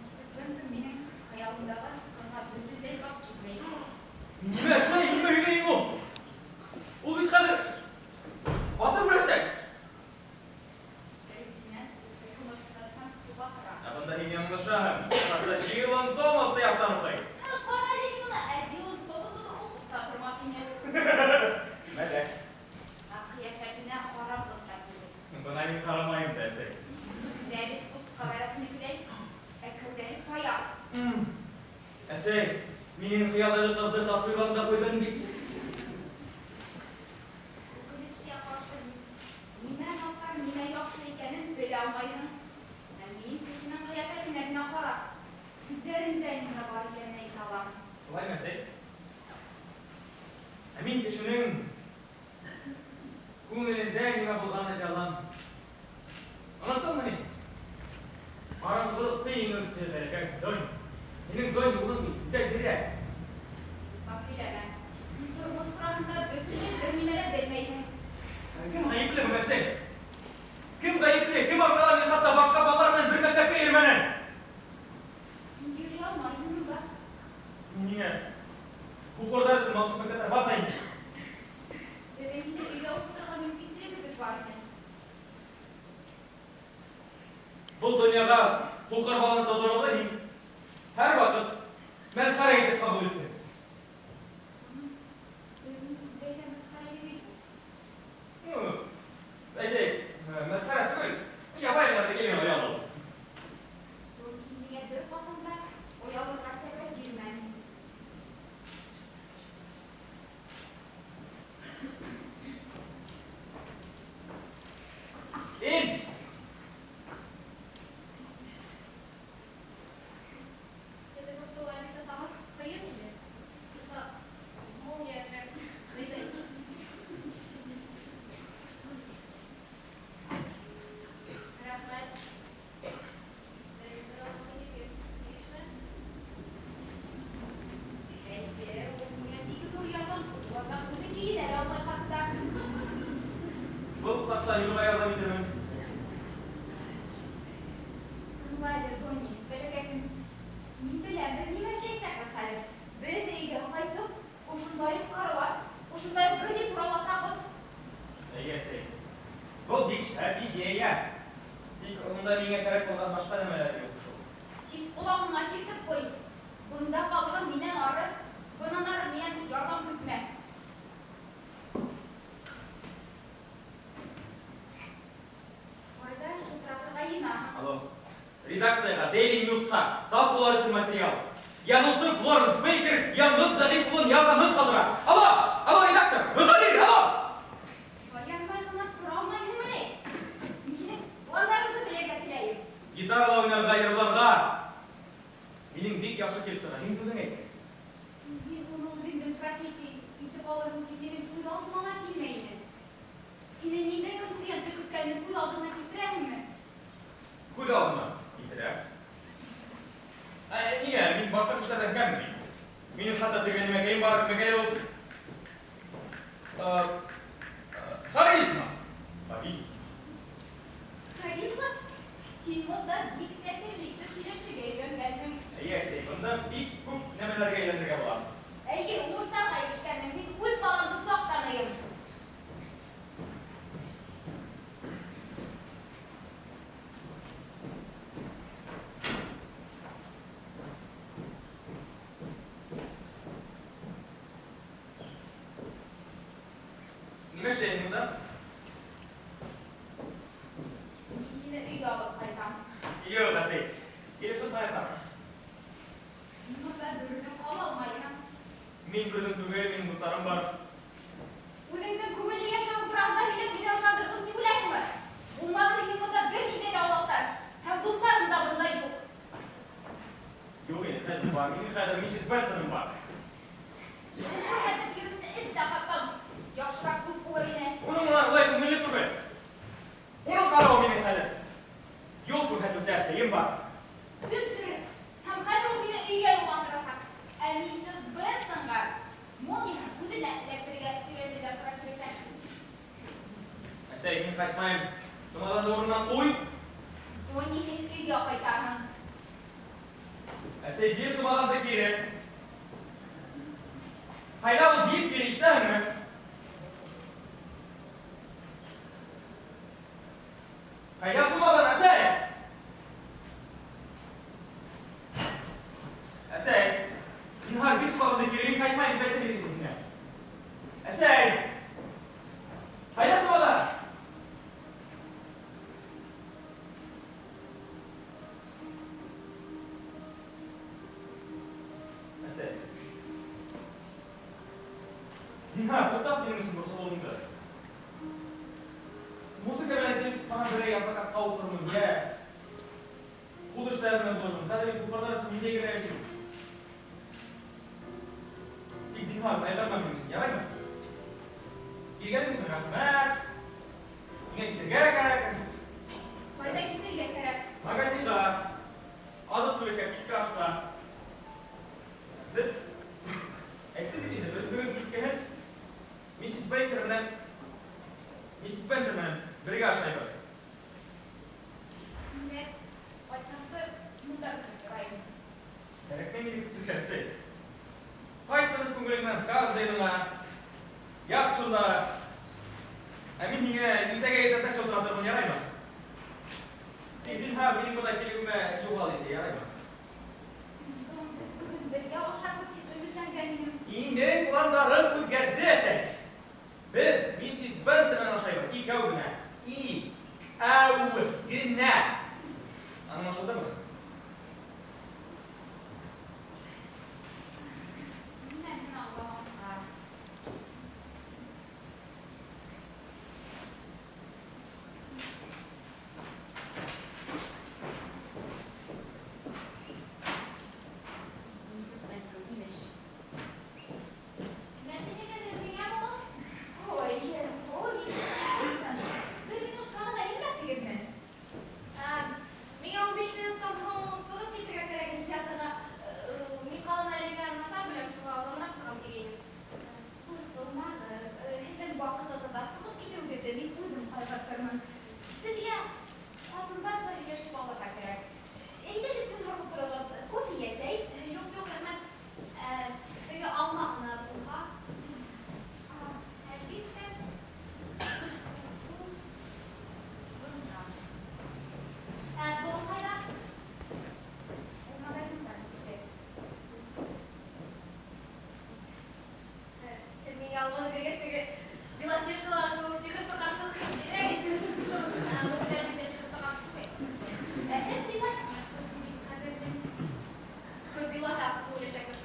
Миссис Бенсон минең хыялымдағы ҡыҙға бөтөнләй тап килмәй. Нимә, әсәй, нимә һөйләйһең ул? Ул бит хәҙер атып үләсәк. Беренсенән, ул һәм һуға тора. Ә бында һин яңылышаһың. Хатта Дилан Томас та яттан уҡый. Ҡара әле мин уны, ә Дилан Томас уны уҡып та тормаҫ ине. Мәләк. Ә ҡиәфәтенә ҡарарлыҡ та түгел. Бына мин ҡарамайым да, әсәй. Күҙҙәре сусҡа рәсеме килә, ә кәүҙәһе таяҡ. Әсәй, минең хыялдағы ҡыҙҙы тасвирлап та ҡуйҙың бит. Үкенескә ҡаршы, нимә насар, нимә яҡшы икәнен белә алмайһың. Ә мин кешенең ҡиәфәтенә генә ҡарап, күҙҙәрендә нимә бар икәнен әйтә алам. Шулаймы, әсәй? Ә мин кешенең күңелендә нимә булғанын әйтә алам. Оноттоңмо ни? Ҡараңғылыҡты еңеүсе бәләкәс Дони. Һинең Дони улың бит үтә зирәк. Юҡҡа һөйләмә. Тормош тураһында бөтөнләй бер нимә лә белмәйһең. Ә кем ғәйепле һуң, әсәй? Кем ғәйепле? Кем арҡала мин хатта башҡа балалар менән бер мәктәпкә йөрөмәнем? Һин йөрөй алмайһың да. Ниңә? Һуҡырҙар өсөн махсус мәктәптәр бар ҙа инде. Беҙҙең һине өйҙә уҡытырға мөмкинселегебеҙ бар ине. Был донъяға һуҡыр баланы тыуҙырыуҙы һин һәр ваҡыт мәсхәрә итеп ҡабул иттең. Лоренс Бейкер яңғыҙ зәғиф улын ярҙамһыҙ ҡалдыра. Алло! Алло, редактор! Мөхәррир, алло! Шаярмай ғына тора алмайһыңмы ни? Минең пландарыңды белергә теләйем. Гитарала уйнарға, йырларға. Минең бик яҡшы килеп сыға. Һин үҙең әйт. Мин уны үҙеңдең профессия итеп алырмын тип минең күҙ алдыма ла килмәй ине. Һине ниндәй конкуренция көткәнен күҙ алдыңа килтерәһеңме? Күҙ алдыма килтерә. Ә, ниңә? Мин башҡа кешеләрҙән кәм бит. Минең хатта теге нәмәкәйем бар, нәмәкәй ул. Харизма. Харизма. Харизма? Һин бында бик тәьҫирле итеп һөйләшергә өйрәнгәнһең. Эйе, әсәй, бында бик күп нәмәләргә әйләнергә була. Эйе, уңыштарға ирешкәнһең. Мин үҙ баламды саҡ таныйым. Нимә эшләйһең бында? Мин һине өйгә алып ҡайтам. Юҡ, әсәй, килеп сыҡмаясаҡ. Мин бында бер үҙең ҡала алмайһың. Мин бер үҙем түгел, минең дуҫтарым бар. Үҙеңдең күңелле йәшәүең тураһында һөйләп мине ышандырҙым тип уйлайһыңмы? Булманы һинең бында бер ниндәй ҙә аулаҡтар һәм дуҫтарың да бында юҡ. Юҡ инде, хәҙер бар. Минең хәҙер миссис Бенсоным бар. Юл күрһәтеп йөрөүсе эт тә хатта яҡшыраҡ дуҫ булыр ине. Уның менән улай күңелле түгел. Уның ҡарауы минең хәҙер. Юл күрһәтеүсе әсәйем бар. Дөп-дөрөҫ. Һәм хәҙер ул һине өйгә юлландырасаҡ. Ә миссис Бенсонға Молниһын үҙенә эләктерергә өйрәнергә тура киләсәк. Әсәй, мин ҡайтмайым. Сумаҙанды урынынан ҡуй. Донни, һин өйгә ҡайтаһың. Әсәй, бир сумаҙанды кире. Ҡайҙа ул, бир кире, ишетәһеңме? Ҡайҙа сумаҙан, әсәй? Әсәй, зинһар, бир сумаҙанды кире, мин ҡайтмайым, тип әйттем бит һиңә. Әсәй, ҡайҙа сумаҙан? Әсәй. Зинһар, туҡтат минең өсөн борсолоуыңды. Музыка менән килеп сыҡмаған берәй адвокатҡа ултырырмын, йә ҡул эштәре менән булырмын. Хәҙер мин күперҙәр өсөн ниндәй генә эш юҡ. Тик зинһар, ҡайғырма минең өсөн, яраймы? Килгәнең өсөн рәхмәт. Миңә китергә кәрәк. Ҡайҙа китергә кәрәк? Магазинға. Аҙыҡ-түлеккә, киске ашҡа. Беҙ әйттем бит инде, беҙ бөгөн кискеһен миссис Бейкер менән миссис Спенсер менән бергә ашайбыҙ. Мине ҡайтҡансы юлда көтөп торайым. Кәрәкмәй мине көтөргә, әсәй. Ҡайт тыныс күңелең менән Скарсдейлыңа. Ят шунда. Ә мин һиңә иртәгә иртәнсәк шылтыратырмын, яраймы? Тик зинһар, минең бында килеүемә юғал инде, яраймы? Бөгөн бергә ашарбыҙ тип өмөтләнгән инем. Һинең пландарың үҙгәрҙе, әсәй. Беҙ миссис Спенсер менән ашайбыҙ, икәү генә. Икәү генә. Аңлашылдымы? Нимә һин аңламаҫҡа? Миссис Спенсер, имеш. Ой, ой, миссис Спенсер. Бер минутҡа ғына инмәҫһегеҙме? Миңә 15 минуттан һуң сығып китергә кәрәк инде театрға. Мин ҡаланы әлегә насар беләм, шуға алданыраҡ сығам тигәйнем. Борсолмағыҙ, һеҙҙең ваҡытығыҙҙа сығып китеүегеҙҙе мин үҙем ҡайғыртырмын. Һеҙгә ҡатындарса һөйләшеп алырға кәрәк. Әйҙәгеҙ, зинһар, ултырығыҙ. Кофе йә сәй? Юҡ, юҡ, рәхмәт. Теге алма ғына булһа. Әлбиттә. Бында. Дон ҡайҙа? Ул магазиндан китте. Һеҙ миңә алманы биргәс, теге Белоснежкалағы кеүек сихырсы ҡарсыҡ бирә бит. Ул белән бит сихырсы ҡарсыҡ түгел. Ә һеҙ Белоснежка бик ҡәҙерле. Күп илаһа асып үләсәкмен.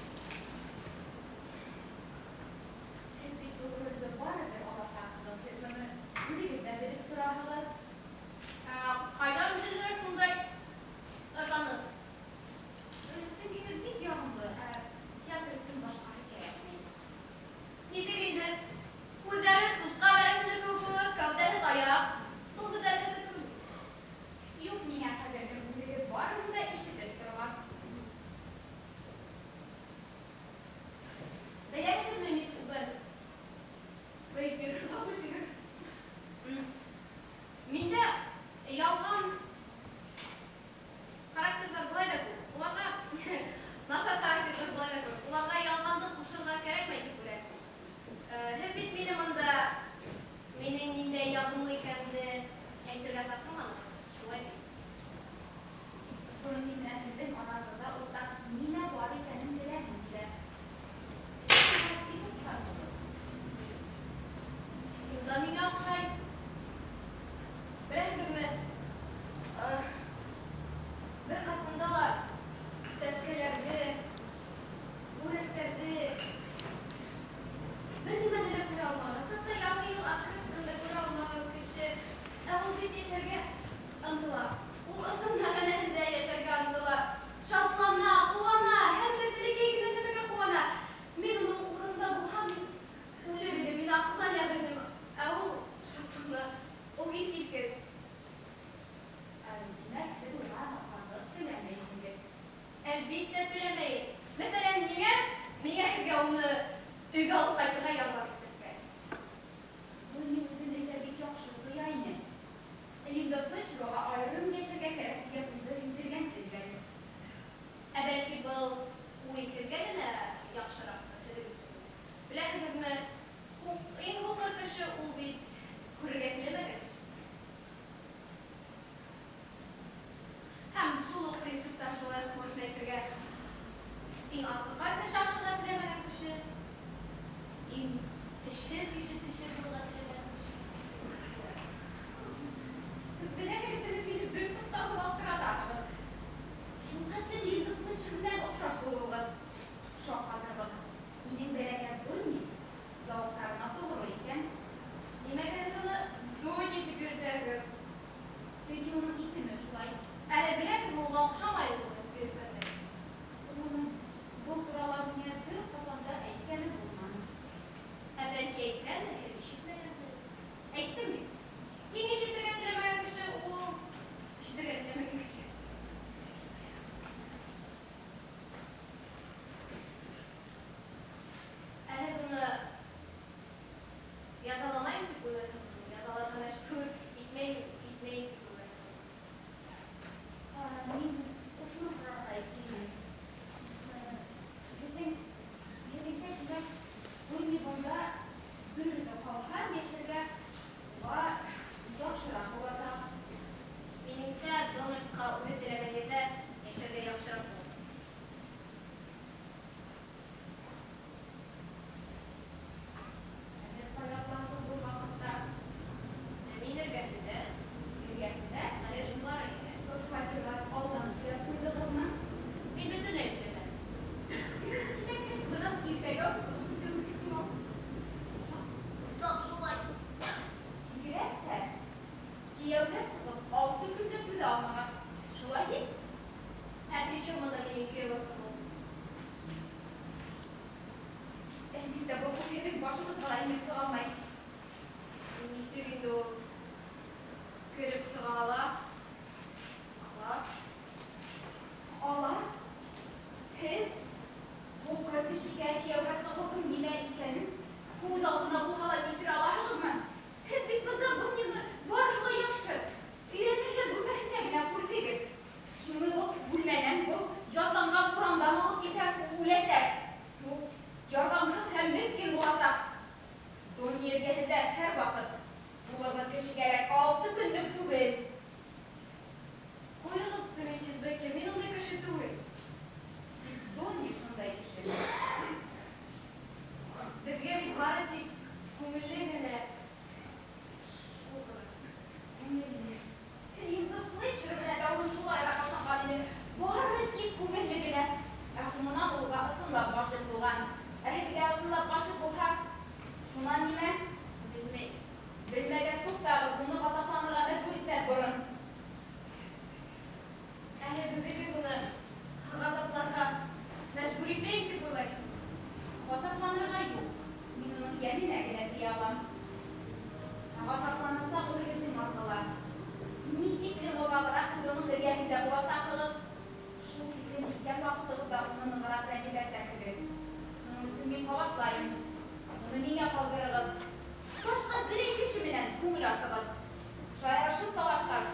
Өйгә алып ҡайтырға ярҙам итергә. Донни үҙен өйҙә бик яҡшы тоя ине. Линда Флетчерға айырым йәшәргә кәрәк тигән уйҙы индергәнсе һөйләне. Ә бәлки был уй һеҙгә генә яҡшыраҡтыр, һеҙҙең өсөн. Беләһегеҙме, иң һуҡыр кеше ул бит күрергә теләмәгән кеше. Һәм шул уҡ принциптан шулай уҡ можно әйтергә, иң асыҡҡан кеше ашарға теләмәгән кеше, иң тешһеҙ кеше тешһеҙ булырға теләмәгән кеше. Беләһегеҙ, мине бер туҡтауһыҙ аптыратаһығыҙ. Шул хәтле Линда Флетчер менән оҡшаш булыуығыҙ шаҡ ҡатырлыҡ. Минең бәләкәс Донни зауыҡтарына тоғро икән. Нимәгә һеҙ уны Донни тип йөрөтәһегеҙ? Сөнки уның исеме шулай. Әле беләһегеҙме, уға оҡшамай ул йөрөткәндә. Уның был турала миңә бер ҡасан да әйткәне булманы. Ә бәлки әйткәндер, һеҙ ишетмәгәнһегеҙ. Әйттем бит. Иң ишетергә теләмәгән кеше ул ишетергә теләмәгән кеше. Ә һеҙ уны язаламайым тип уйлайһығыҙмы? Язаларға мәжбүр итмәйем тип уйлайһығыҙмы? Мин ошоно һорарға килдем. Һеҙҙеңсә, тимәк, Донни бында бер үҙе ҡалһа, йәшәргә уға яҡшыраҡ буласаҡ. Минеңсә, Дональдҡа үҙе теләгән ерҙә йәшәргә яҡшыраҡ буласаҡ. Ә һеҙ ҡайҙа булаһығыҙ был ваҡытта? Ә мин эргәһендә. Эргәһендә? Эшем бар ине. Фатирға алдан түләп ҡуйҙығыҙмы? Мин бөтөнләй түләмәнем. Тимәк, һеҙ бынан иртәгә үк сығып китеүегеҙ ихтимал. Тап шулай. Бигерәк тә кейәүгә сығып 6 көндә түҙә алмағас. Шулай бит? Ә при чем бында минең кейәүгә сығыуым? Әлбиттә, был һеҙҙең башығыҙға ла инеп сыға алмай. Нисек инде ул кереп сыға ала? Ала. Ала? Һеҙ һуҡыр кешегә кейәүгә сығыуҙың нимә икәнен күҙ алдына булһа ла килтерә алаһығыҙмы? Һеҙ бит бында Доннины барыһы ла яҡшы, өйрәнелгән бүлмәһендә генә күрҙегеҙ. Шуны был бүлмәнән, был ятланған урамдан алып китһәк, ул үләсәк. Ул ярҙамһыҙ һәм меҫкен буласаҡ. Донни эргәһендә һәр ваҡыт булырлыҡ кеше кәрәк, 6 көнлөк түгел. Ҡуйығыҙсы, миссис Бейкер, мин ундай кеше түгел. Тик Донни шундай кеше. Беҙгә бит бары тик күңелле генә шул ғына. Күңелле. Линда Флетчер менән дә уның шулайыраҡ ышанған ине. Бары тик күңелле генә. Ә һуңынан уға ысынлап ғашиҡ булған. Ә һеҙгә ысынлап ғашиҡ булһа, шунан нимә? Белмәйем. Белмәгәс, туҡтағыҙ, уны ғазапланырға мәжбүр итмәҫ борон. Ә һеҙ үҙегеҙ уны ғазапларға мәжбүр итмәйем тип уйлайһығыҙ? Ғазапланырға юҡ. Мин уның йәненә генә тейә алам. Ә ғазапланасаҡ ул һеҙҙең арҡала. Ни тиклем оҙағыраҡ һеҙ уның эргәһендә буласаҡһығыҙ, шул тиклем киткән ваҡытығыҙҙа уны нығыраҡ рәнйетәсәкһегеҙ. Шуның өсөн мин ҡабатлайым. Уны миңә ҡалдырығыҙ. Башҡа берәй кеше менән күңел асығыҙ. Шаярышып талашҡас,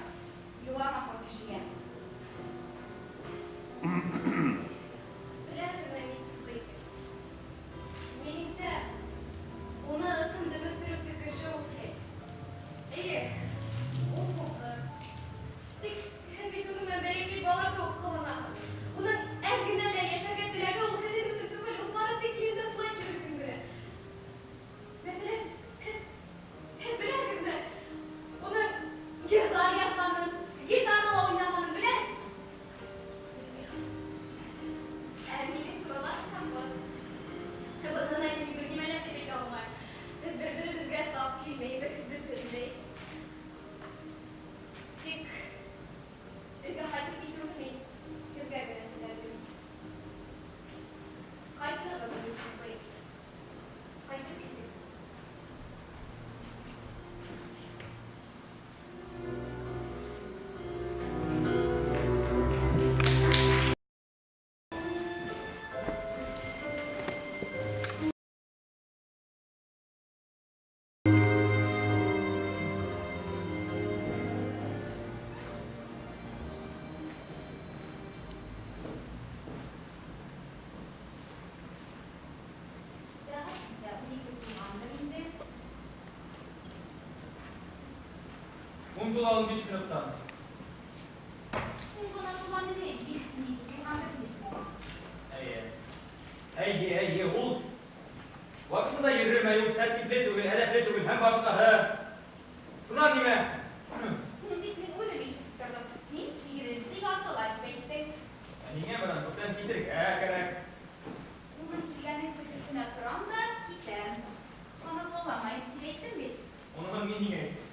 Ун тула 15 минуттан. Ун гына тула мени, биш минут тулгандыр бит. Әйе. Әйе, әйе, ул вакытында йөрөмәй, ул тәртипле түгел, әдәпле түгел һәм башҡаһы. Шунан нимә? Шуны бит мин үзем ишетеп тордым. Һин һигеҙенсе яртыла тип әйттең. Ә ниңә бынан күптән китергә кәрәк? Уның килгәнен көтөп кенә торам да китәм. Ҡамасауламайым тип әйттем бит. Уныһын мин һиңә әйттем.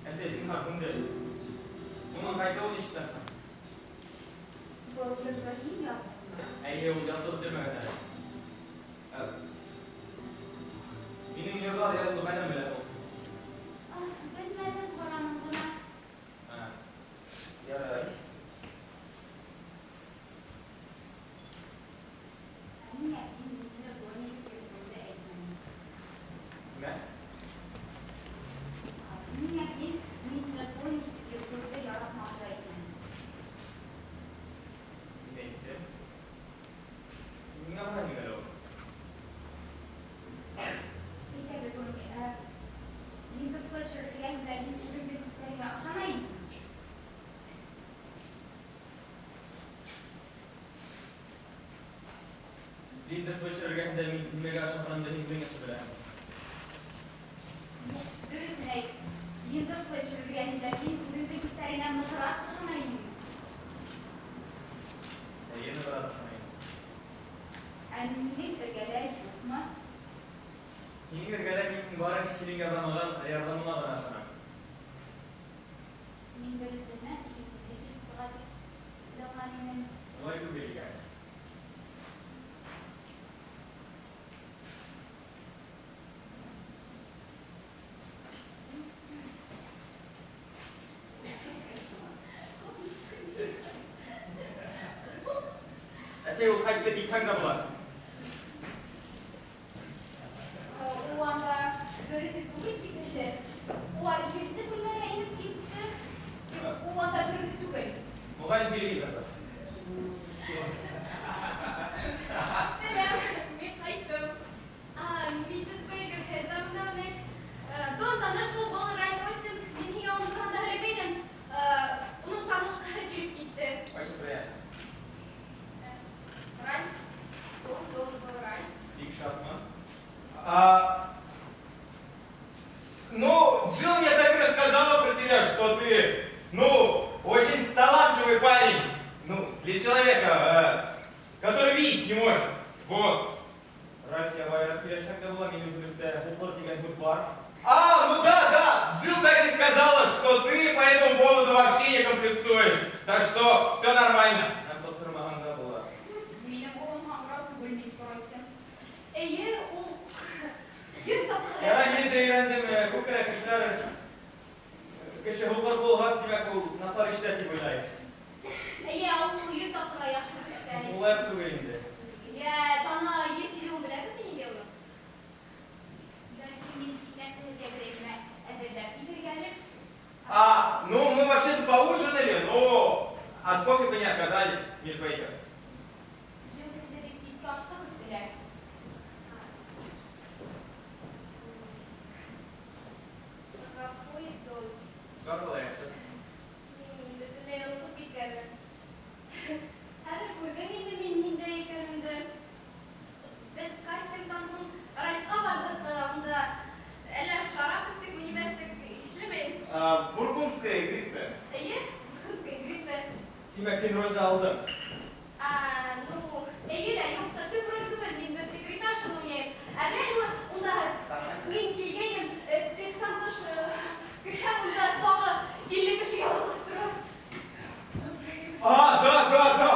Әсәй, зинһар, күңдер. Уның ҡайтыуын ишетәһең. Был һин яҙҙыңмы? Әйе, ул яҙылып бөтмәгән әле. Минең йырҙар яҙылды ҡайҙан белә ул? Ах, белмәнем, ҡараным ғына. Ярай. Ә ниңә һин мине Дони тип йөрөүеңде әйтмәнең? Нимә? Ниңә һин мине Дони тип йөрөүеңде яратмауыңды әйтмәнең? Мин әйттем. Миңә ғына нимә әле ул? Әйт әле, Дони, ә Линда Флетчер эргәһендә һин үҙеңдең хистәреңә ышана инеңме? Линда Флетчер эргәһендә мин нимәгә ышанғанымды һин үҙең яҡшы беләһең. Юҡ, дөрөҫөн әйт. Линда Флетчер эргәһендә һин үҙеңдең хистәреңә нығыраҡ ышана инеңме? Әйе, нығыраҡ ышана инем. Ә минең эргәлә юҡмы? Һинең эргәлә мин бары тик һинең ярҙамыңа ғына ышанам. Мин беренсеһенән икенсеһе килеп сыға тип уйлаған инем. Улай түгел икән. Әсәй, ул ҡайтып киткән дә була. Ул анда берүҙе түгел шикелле. Улар икенсе бүлмәгә инеп китте. Тик ул анда берүҙе түгел. Моғайын телевизорҙа. Сәләм, мин ҡайттым. Миссис Бейкер, һеҙ бында ни? Дон, таныш бул, был Ральф Остин. Мин һиңә уның тураһында һөйләгәйнем. Уның танышҡыһы килеп китте. Очень приятно. Ральф, Дон, Дон, был Ральф. Бик шатмын. Ну, Джилл мне так и рассказала про тебя, что ты, ну, очень талантливый парень. Ну, для человека, который видеть не может. Вот. Ральф, ябайыраҡ һөйләшһәң дә була, минең бүлектә һуҡыр тигән һүҙ бар. А, ну да, да, Джилл так и сказала, что ты по этому поводу вообще не комплексуешь. Так что все нормально. Һәм ҡысҡырмаһаң да була. Минең улым һаңғырау түгел, мистер Остин. Эйе, ул йөҙ тапҡыр. Ярай, мин дә өйрәндем, күп кенә кешеләр кеше һуҡыр булғас, тимәк, ул насар ишетә тип уйлай. Эйе, ул йөҙ тапҡырға яҡшы ишетә. Улай түгел инде. Йә, тана йөҙ килеүен беләһеңме нигә уның? Бәлки мин китмәксе һеҙгә берәй нәмә әҙерләп килергә әле. А, ну, мы вообще-то поужинали, но от кофе бы не отказались, мисс Бейкер. Джилл һеҙҙе бик киске ашҡа көттөләр. Ғәфү ит, Дон. Бар була яҡшы. Мин бөтөнләй онотоп киткәнмен. Хәҙер күрҙең инде мин ниндәй икәнемде. Беҙ кастингтан һуң Ральфҡа барҙыҡ, унда әллә шарап эстекме, нимә эстек, иҫләмәйем. А, бургундская игристая. Эйе, бургундская игристая. Тимәк, һин ролде алдың. А, ну, эйе лә, юҡ та, төп роль түгел, мин бер секретаршаны уйнайым. Ә беләһеңме, унда мин килгәйнем, тексттан тыш керһәм, унда тағы 50 кеше ялғыз тора. А, да, да, да.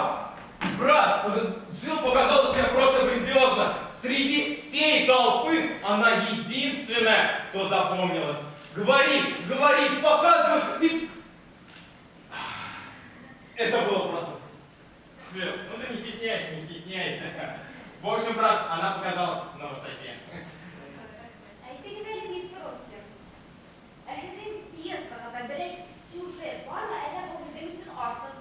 Брат, Джилл показала себя просто грандиозно. Среди всей толпы она единственная, кто запомнилась. Говорит, говорит, показывает. И... Это было просто... Джилл, ну ты не стесняйся, не стесняйся. В общем, брат, она показалась на высоте. Әйтегеҙ әле, мистер Остин. Ә һеҙҙең пьесағыҙҙа берәй сюжет бармы, әллә был һеҙҙең өсөн артыҡ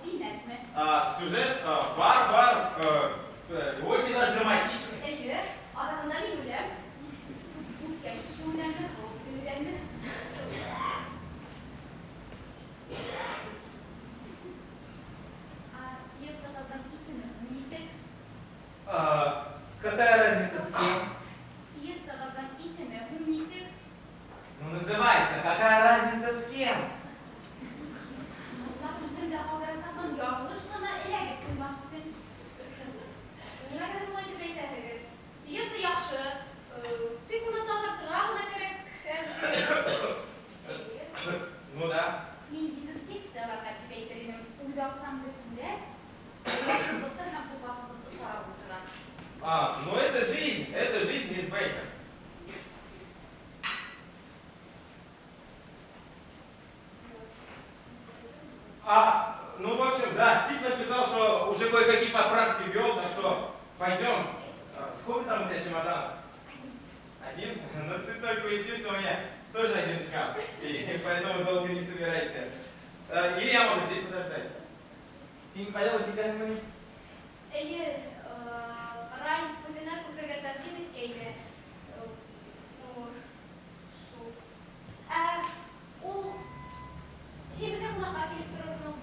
Пойдем. Сколько там у тебя чемоданов? Один. Один? Ну ты только учти, что у меня тоже один шкаф. И поэтому долго не собирайся. Или я могу здесь подождать. Һин ҡайҙа китәһеңме ни? Эйе, Ральф үҙенә күсергә тәҡдим иткәйне. Шул. Ә ул һин беҙгә ҡунаҡҡа килеп торорһоң.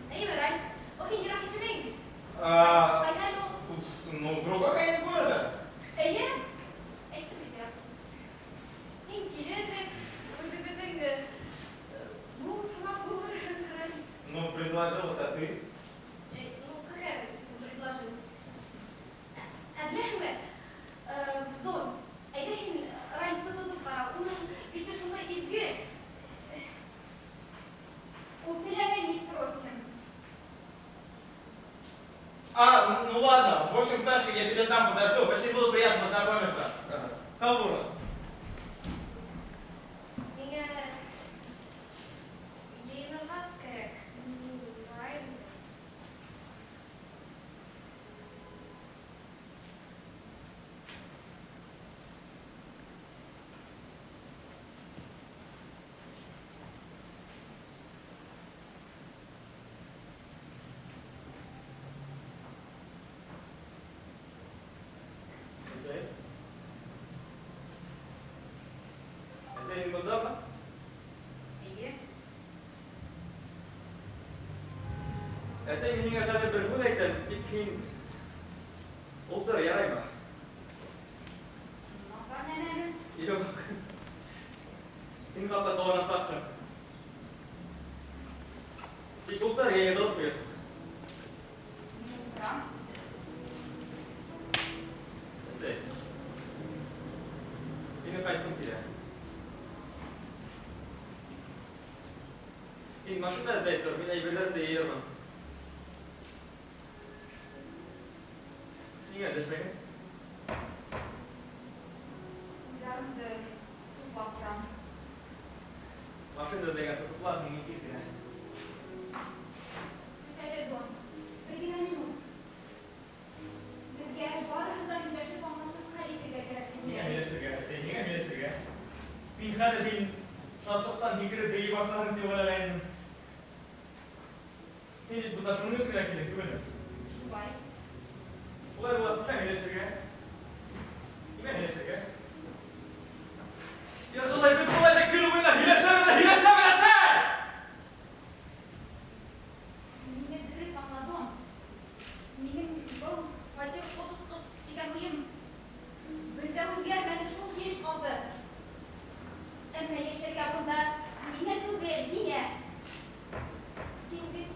Эйеме, Ральф? Ул һин йыраҡ йәшәмәйһең бит. Ҡайҙа әле ул? Ну, другой конец города. Эйе, әйттем бит йыраҡ. Һин килерһең, үҙебеҙҙең дуҫ һымаҡ булырһың, Ральф. Ну, предложил это ты. Ну, какая разница, предложил. Ә беләһеңме, Дон, әйҙә һин Ральфты тотоп ҡара, уның бите шундай изге. Ул теләмәй мистер Остин. А, ну ладно. В общем, Пташка, я тебя там подожду. Очень было приятно познакомиться. Калбуров. Миңә йыйынырға кәрәк. Мин барайым. Әсәй. Әсәй, һин бындамы? Эйе. Әсәй, мин һиңә хәҙер бер һүҙ әйтәм, тик һин ултыр, яраймы? Насар нәмәме? Юҡ. Һин хатта ҡыуанасаҡһың. Тик ултыр, йә йығылып ҡуйыр. Мин ултырам. Әсәй. Минең ҡайтҡым килә. Һин машина эҙләй тор, мин әйберҙәрҙе йыйырмын. Ниңә өндәшмәйһең? Уйҙарымды туплап торам. Машина эҙләгәнсе тупларһың, мин тиҙ генә. Көт әле, Дон. Бер генә минут. Беҙгә барыһын да һөйләшеп, аңлашып хәл итергә кәрәк. Ниңә һөйләшергә, әсәй, ниңә һөйләшергә? Мин хәҙер һин шатлыҡтан һикереп бейей башларһың тип уйлағайным. Һин бит бында шуның өсөн генә килдең түгелме? Шулай. Улай булғас, ниңә һөйләшергә? Ниңә һөйләшергә? Я шулай бит былай ҙа көн буйына һөйләшәбеҙ ҙә һөйләшәбеҙ, әсәй! Мине дөрөҫ аңла, Дон. Минең был фатир ҡотосҡос тигән уйым бер ҙә үҙгәрмәне, шул килеш ҡалды. Әммә йәшәргә бында миңә түгел, һиңә. Һин бит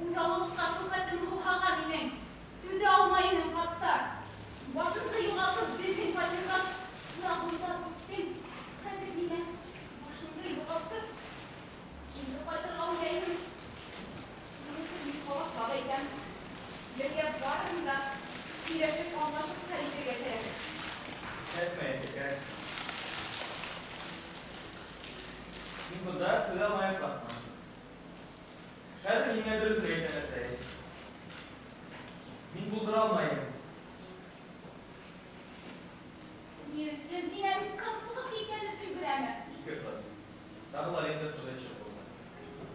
уялылыҡҡа шул хәтлем һыуһаған инең. Түҙә алмай инең хатта. Башыңды юғалтып, беҙҙең фатирға ҡунаҡ күстең. Хәҙер һиңә башыңды юғалтып, кире ҡайтырға уйлайһың. Уныһын мин ҡабатлап әйтәм. Беҙгә барыһын да һөйләшеп, аңлашып хәл итергә кәрәк. Әйтмә, әсәкәй. Мин бында түҙә алмаясаҡмын. Хәҙер һиңә дөрөҫөн әйтәм, әсәй. Мин булдыра алмайым. Ни өсөн? Һин әле ҡыҙ киткән өсөн генәме? Ике ҡыҙ. Тағы ла инде ҡыҙ эше булды.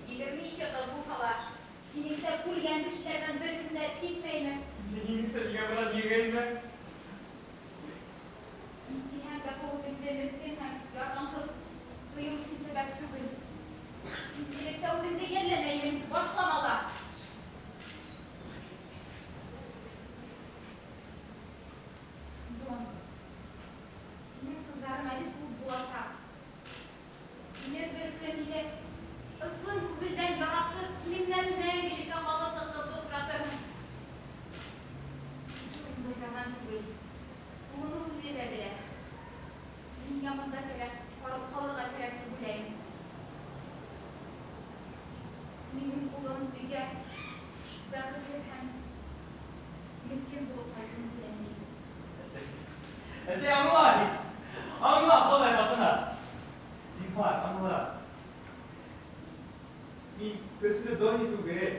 22 ҡыҙ булһа ла, һинеңсә күргән кешеләрҙән бер кем дә китмәйме? Һинеңсә миңә бынан еңелме? Мин тиһәм дә был үҙеңде меҫкен һәм ярҙамһыҙ тойоу өсөн сәбәп түгел. Һин элек тә үҙеңде йәлләмәйһең, башлама ла. Дон, һинең ҡыҙҙарың әле күп буласаҡ. Килер бер көн һине ысын күңелдән яратып, һинең менән мәңгелеккә ҡалырлыҡ ҡыҙҙы осратырһың. Джил ундайҙарҙан түгел. Уны үҙе лә белә. Миңә бында кәрәк, ҡалырға кәрәк тип уйлайым. Минең улым өйгә бәхетле һәм меҫкен булып ҡайтһын теләмәйем. Әсәй, әсәй, аңла һин. Аңла, Хоҙай хаҡына. Зинһар, аңла. Мин көслө Дони түгел.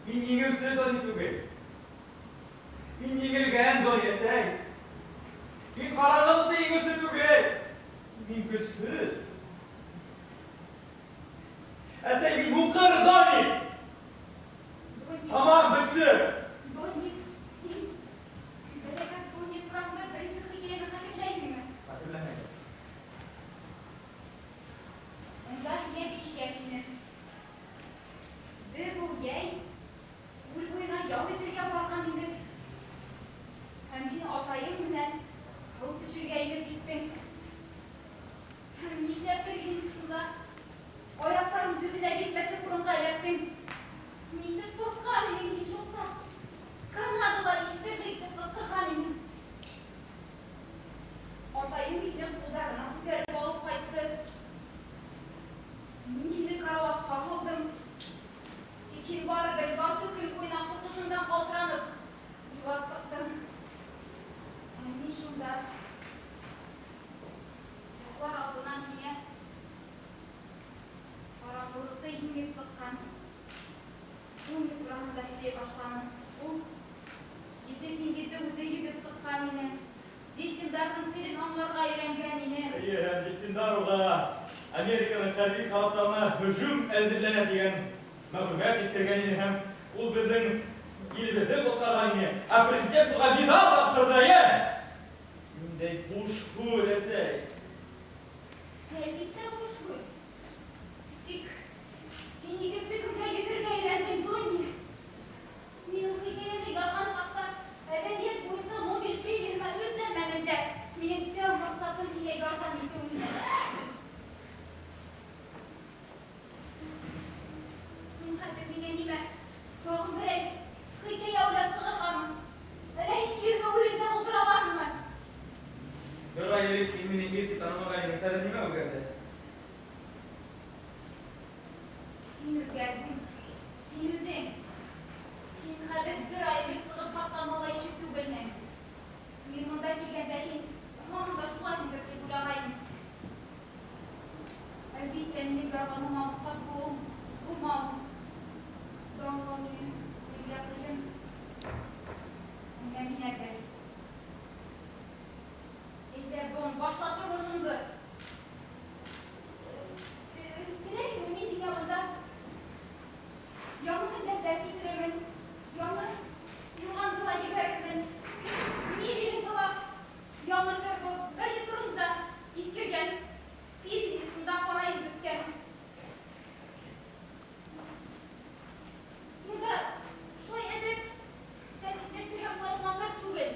Мин еңеүсе Дони түгел. Мин еңелгән, Дон, әсәй. Мин ҡараңғылыҡты еңеүсе түгел. Мин көсһөҙ. Әсәй, мин һуҡыр, Дони. Дони. Тамам, бөттө. Дони, һин Бәләкәс Дони тураһында беренсе хикәйәне хәтерләйһеңме? Хәтерләмәйем. Унда һиңә 5 йәш ине. Беҙ ул йәй күл буйына ял итергә барған инек. Һәм һин атайың менән һыу төшөргә инеп киттең. Һәм нишләптер һин шунда аяҡтарың төбөнә етмәҫлек урынға эләктең. Нисек ҡурҡҡан инең һин шул саҡ. Канадала ишетерлек итеп ҡысҡырған инең. Атайың һине ҡулдарына күтәреп алып ҡайтты. Мин һине карауатҡа һалдым. Тик һин барыбер ярты көн буйына ҡурҡышыңдан ҡалтыранып илап сыҡтың. Ә мин шунда йоҡлар алдынан һиңә ҡараңғылыҡты еңеп сыҡҡан Дони тураһында һөйләй башланым. Ул 7 диңгеҙҙе үҙе йөҙөп сыҡҡан ине. Дельфиндарҙың телен аңларға өйрәнгән ине. Эйе, һәм дельфиндар уға Американың хәрби караптарына һөжүм әҙерләнә тигән мәғлүмәт еткергән ине һәм ул беҙҙең илебеҙҙе ҡотҡарған ине. Ә президент уға медаль тапшырҙы, эйе. Ниндәй буш һүҙ, әсәй. Әлбиттә буш һүҙ. Тик һин икенсе көнгә йөҙөргә өйрәндең, Дони. Мин ул хикәйәне яҙған саҡта әҙәбиәт буйынса Нобель премияһына өметләнмәнем дә. Минең тәү маҡсатым һиңә ярҙам итеү ине. Һин хәҙер миңә нимә? Тағын берәй хикәйә уйлап сығырғамы? Әллә һин йөҙгә үҙең дә булдыра алаһыңмы? Бер ай элек һин мине ир тип танымағайның, хәҙер нимә үҙгәрҙе? Һин үҙгәрҙең. Һин үҙең. Һин хәҙер бер ай элек сығып баҫҡан малай ишек түгелһең. Мин бында килгәндә һин һаман да шулайһыңдыр тип уйлағайным. Әлбиттә, минең ярҙамыма мохтаж булмауың. Аңлау минең күңелгә ҡыйын. Әммә мин әҙер. Әйҙә, Дон, башла тормошоңдо. Теләйһеңме, мин һиңә бында яңы мендәрҙәр килтерермен, яңы юрғанды ла ебәрермен, мебелеңде ла яңыртырбыҙ, гарнитурың да иҫкергән, пепельницың да ҡарайып бөткән. Бында шулай әҙерәк тәртипләштерһәң былай уҡ насар түгел.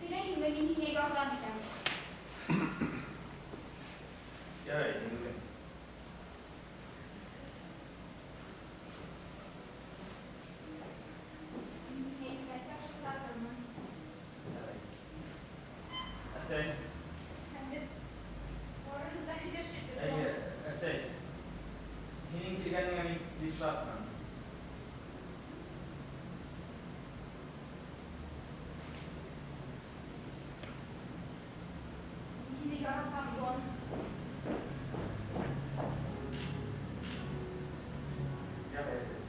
Теләйһеңме, мин һиңә ярҙам итәм. Ярай, еңгә. Мин һиңә иртәнсәк шылтыратырмын. Ярай. Әсәй. Һәм беҙ барыһын да һөйләшербеҙ. Эйе, әсәй. Һинең килгәнеңә мин бик шатмын. Мин һине яратам, Дон. Ярай, әсәй.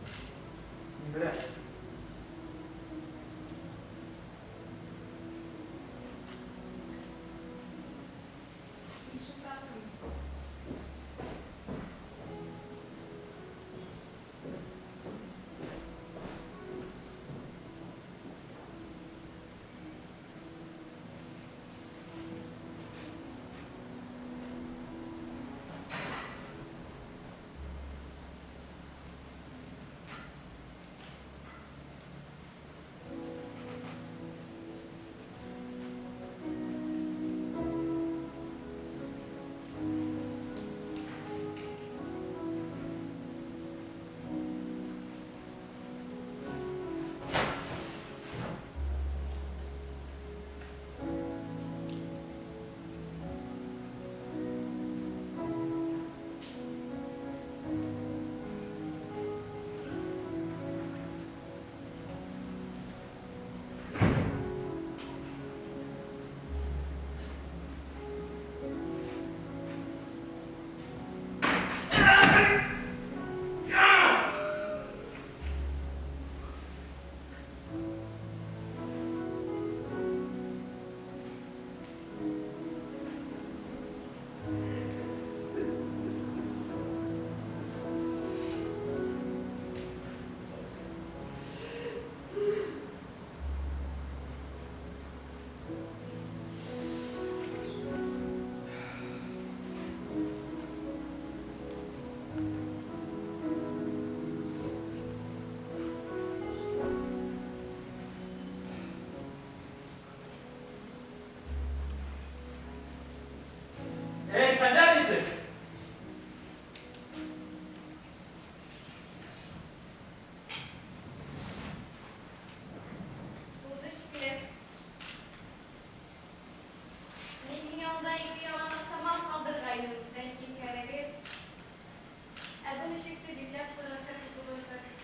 Мин беләм. Мин шылтыратырмын.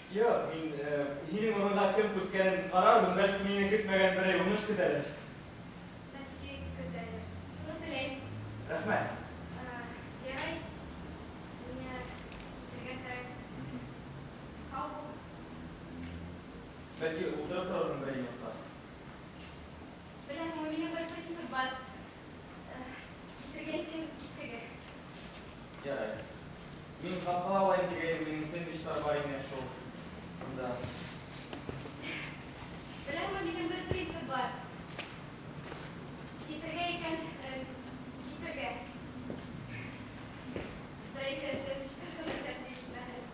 Юҡ, мин һинең урынға кем күскәнен ҡарармын, бәлки мине көтмәгән берәй уңыш көтәлер. Бәлки көтәлер. Шуны теләйем. Рәхмәт. Ярай, миңә китергә кәрәк. Һау бул. Бәлки ултырып торырмын берәй минутҡа. Беләһеңме, минең бер принцип бар. Китергә икән, китергә. Ярай. Мин ҡапҡала алайым тигәйнем, минең сэндвичтар бар ине шул. Да. Беләһеңме, минең бер принцип бар. Китергә икән, китергә. Берәй сэндвичтар ғына тәҡдим итмәһен.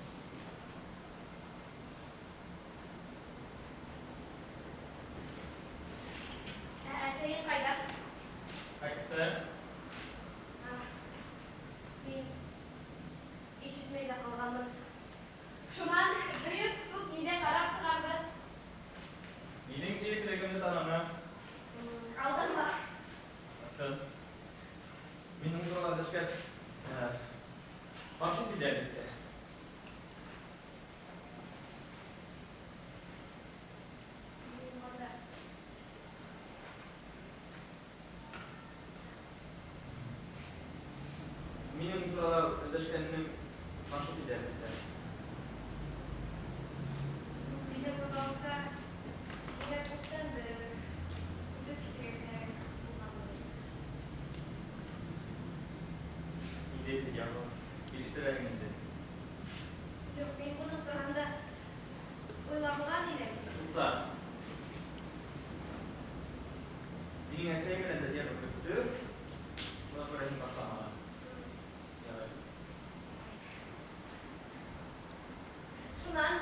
Ә әсәйең ҡайҙа? Ҡайтты. Мин ишетмәй ҙә ҡалғанмын. Шунан бөйөк суд ниндәй ҡарар сығарҙы? Минең иреклегемде таныны. Алданма. Ысын. Мин уның турала төшкәс, ҡаршы килде, әлбиттә. Мин бында. Минең турала өләшкәнем ҡаршы килде, әлбиттә. Мине тураласа, миңә күптән үсеп китергә кәрәк булған булыр. Инде яңы килештерәһең инде. Юҡ, мин уның тураһында уйламаған инем. Туҡта. Минең әсәйем менән дә тема бөттө. Шуға күрә һин башлама. Ярай. Шунан,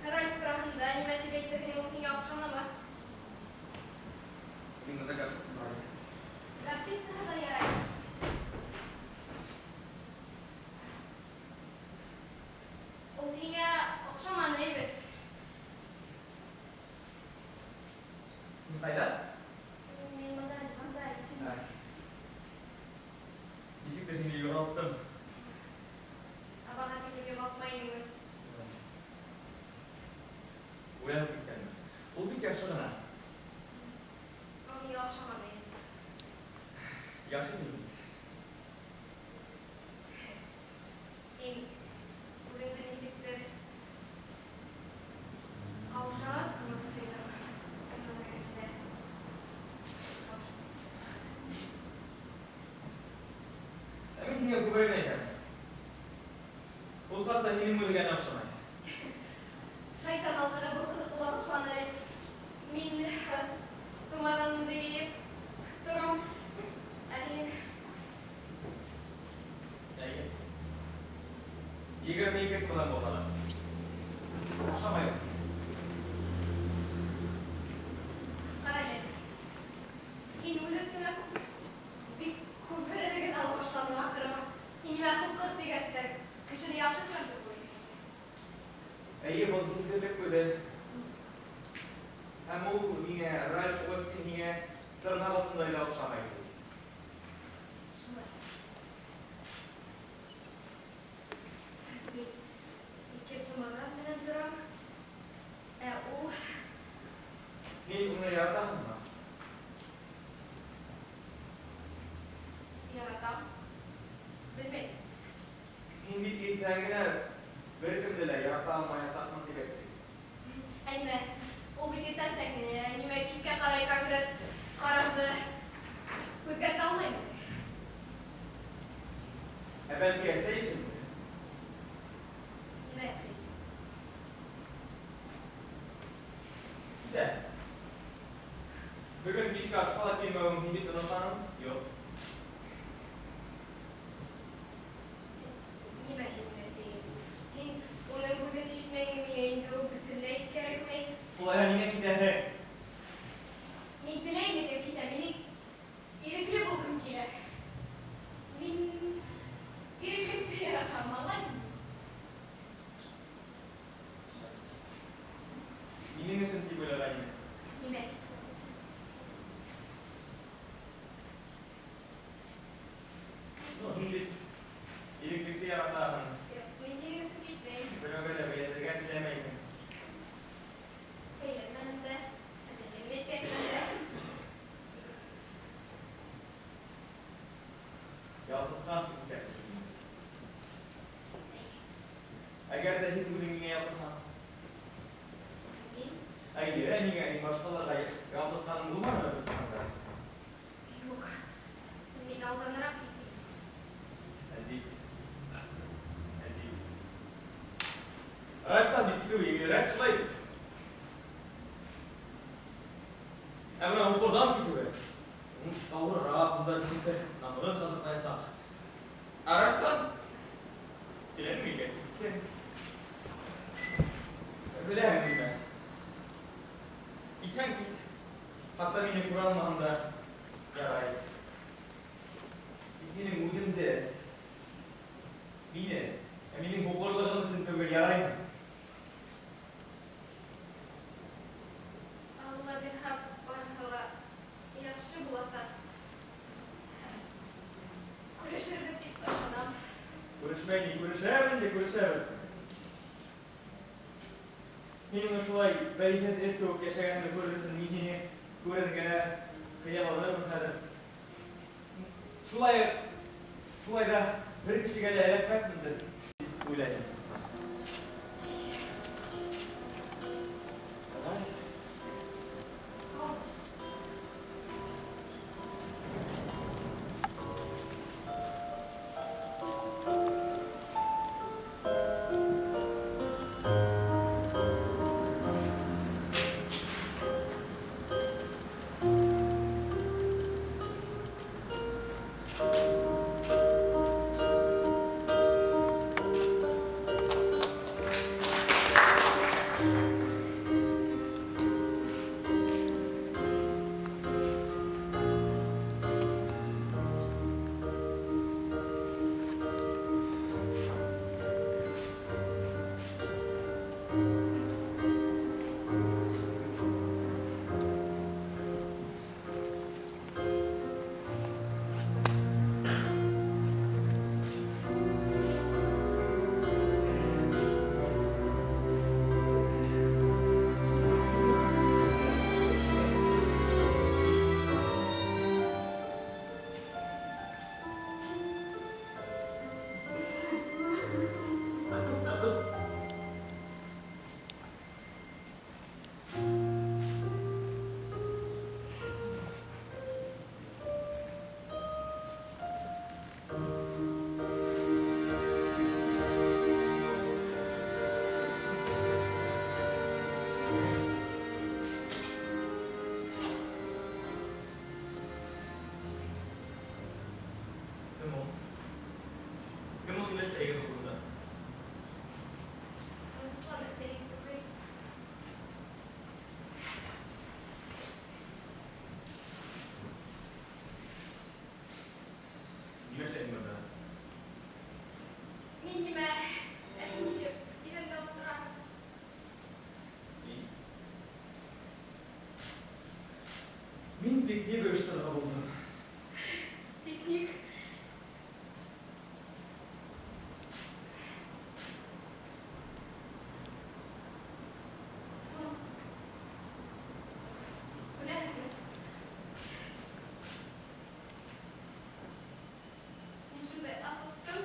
Ральф тураһында нимә тип әйтерһең, ул һиңә оҡшанымы? Мин бында горчица бар. Горчицаһы ла ярай. Ул һиңә оҡшаманы бит. Һин ҡайҙа? Мин бында, бында. Нисектер һине юғалттым. Абаға тиклем юғалтмай инең. Уянып киткәнмен. Ул бик яҡшы ғына. Ул миңә оҡшаманы. Яҡшы бит. Һин үҙеңде нисектер ҡаушаған кеүек тойҙоң. Ә мин һиңә күберәк әйтәм. Ул хатта һинең үҙеңә лә оҡшамай. Шайтан алғыры был ҡыҙыҡ була башланы. Мин сумаҙанымды йыйып торам. Ә һин? Әйе. 22 сумаҙан булған. Оҡшамай ул. Ҡара әле. Һин үҙ өҫтөңә бик күберәген ала башланың ахыры. Һин нимә ҡурҡыт тигәс тә кешене яҡшы күрәм тип уйлайһың. Әйе, был һиҙгерлек үҙе. Һәм ул миңә, Ральф Остин һиңә тырнаҡ осондай ҙа оҡшамай. Шулай. Мин ике сумаҙан менән торам. Ә ул... Һин уны яратаһыңмы? Яратам. Белмәйем. Һин бит иртән генә бер кемде лә ярата алмаясаҡмын тип әйттең. Ә нимә? Ул бит иртәнсәк генә, нимә кискә ҡарай конгресс ҡарарҙы үҙгәртә алмайым. Ә бәлки әсәй өсөндөр? Нимә әсәй өсөн? Китә. Бөгөн киске ашҡа ла килмәүең һин бит онотҡаның? Юҡ. Нимә һинең әсәйең? Һин уның һүҙен ишетмәйһең, миңә инде ул бөтөнләй кәрәкмәй. Улайһа ниңә китәһең? Мин теләйем икән китәм, минең ирекле булғым килә. Мин иреклекте яратам, аңлайһыңмы? Минең өсөн тип уйлаған инем. Нимә? Әгәр ҙә һин үҙең миңә ялтытһаң? Мин? Әйе, миңә мин башҡаларға ялтытҡаным булманымы бит? Юҡ. Мин алданыраҡ киттем. Әлбиттә. Әлбиттә. Райттан бит китеү еңелерәк шулай бит. Ә бына һуҡырҙан китеүе ауырыраҡ, унда нисектер намыҫ ҡазыҡлаясаҡ. Ә Ральфтан теләнең икән, киттең. Беләһең нимә? Китһәң кит. Хатта мине күрә алмаһаң да ярай. Тик минең үҙемде, мине, ә минең һуҡырлығым өсөн түгел, яраймы? Алла бирһә, барыһы ла яҡшы буласаҡ. Күрешербеҙ тип ышанам. Күрешмәй ни, күрешәбеҙ инде, күрешәбеҙ. Минең ошолай бәйһеҙ эт кеүек йәшәгәнемде күрер өсөн мин һине күрергә хыялланырмын хәҙер. Шулай ҙа бер кешегә лә эләкмәҫмендер тип уйлайым. Давай. Һау. Кем ул? Кем ул нимә эшләгән ул бында? Руслан әсәйем түгел. Нимә эшләйһең бында? Мин нимә? Ә һин ничек? Иҙәндә ултыраһың. Мин? Мин пикник ойошторорға булдым. Пикник? Беләһеңме? Мин шундай асыҡтым.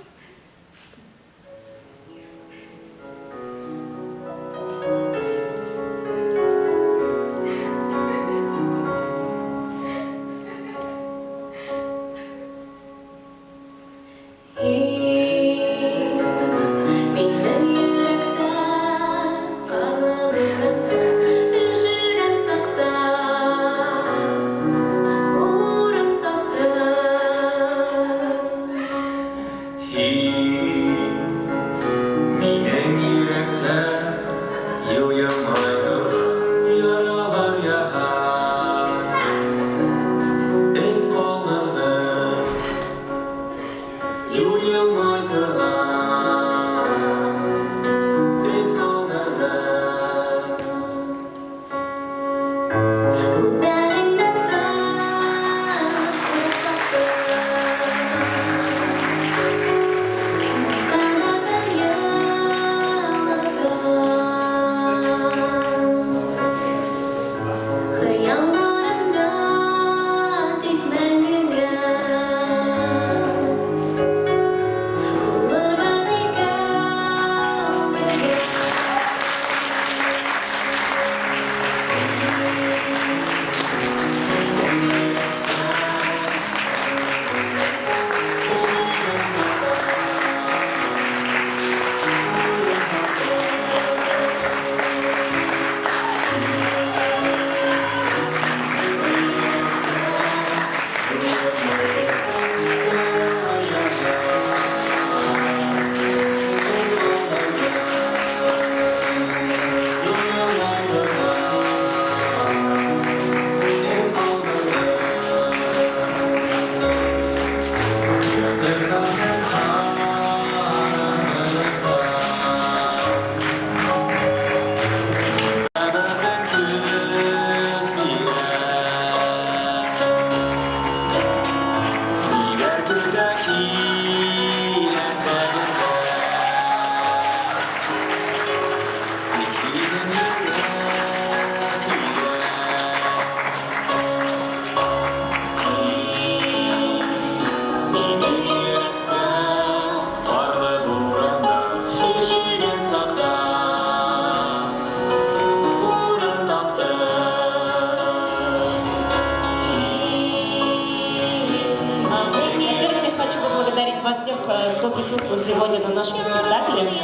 кто присутствовал сегодня на нашем спектакле.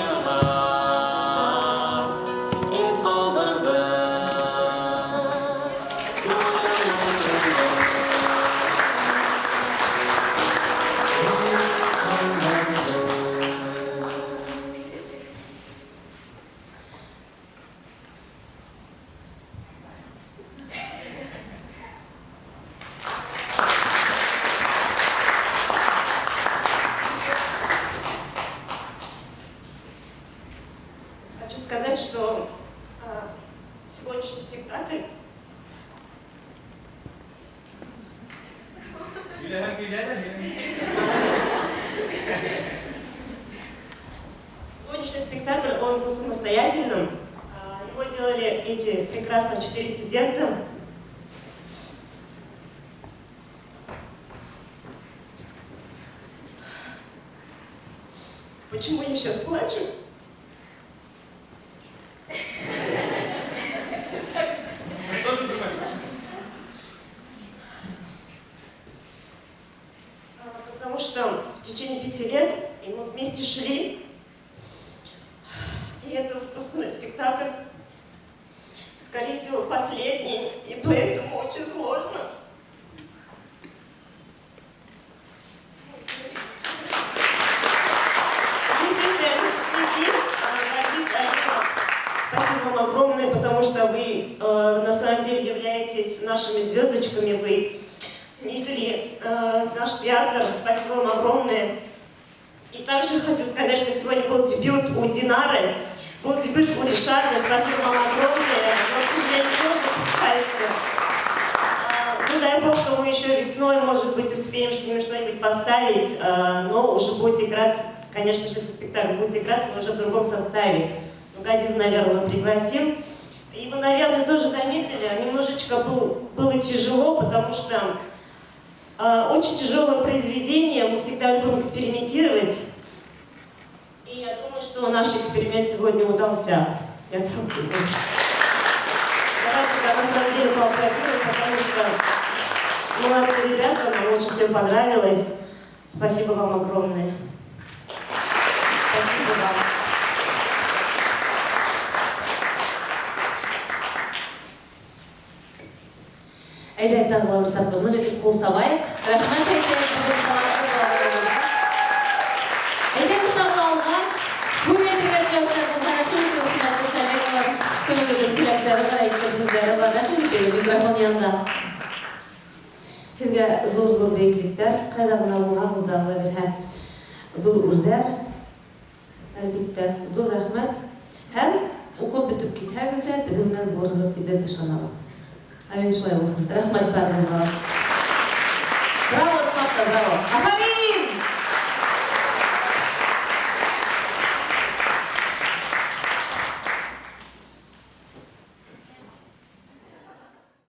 Хочу сказать, что сегодняшний спектакль Килә һәм килә дә. Сегодняшний спектакль, он был самостоятельным. Его делали эти прекрасные четыре студента. Почему я сейчас плачу? Мы тоже думаем, почему. Потому что в течение 5 лет и мы вместе шли. И это выпускной спектакль, скорее всего, последний, и поэтому очень сложно. Естественно, выпускники, Газиз, Алина, спасибо вам огромное, потому что вы на самом деле являетесь нашими звездочками, вы несли наш театр. Спасибо вам огромное. И также хочу сказать, что сегодня был дебют у Динары, был дебют у Ришарда. Спасибо вам огромное, но, к сожалению, тоже выпускаете. Ну, дай бог, что мы еще весной, может быть, успеем с ними что-нибудь поставить, но уже будет играть, конечно же, этот спектакль будет играть, но уже в другом составе. Ну, Газиза, наверное, мы пригласим. И вы, наверное, тоже заметили, немножечко было тяжело, потому что очень тяжелое произведение, мы всегда любим экспериментировать. И я думаю, что наш эксперимент сегодня удался. Я так думаю. Давайте, да, на самом деле поаплодируем, потому что молодцы ребята, нам очень всем понравилось. Спасибо вам огромное. Спасибо вам. Әйҙә, тағы ла бер тапҡыр ныҡ итеп ҡул сабайыҡ. Рәхмәт әйтәйек бөгөн ҡалаға. Әйҙә, тағы алға. Күңел теләүселәр булһа, рәхим итегеҙ, хөрмәтле коллегалар. Кемдеңдер теләктәре бар, әйтер һүҙҙәре бар. Рәхим итегеҙ микрофон янына. Һеҙгә ҙур-ҙур бейеклектәр, ҡайҙа ғына булһағыҙ ҙа, Алла бирһә, ҙур үрҙәр. Әлбиттә, ҙур рәхмәт. Һәм уҡып бөтөп китһәгеҙ ҙә, беҙҙең менән булырһығыҙ тип беҙ ышанабыҙ. Амин, шулай булһын. Рәхмәт барығыҙға. Браво, Смарта, браво. Афарин!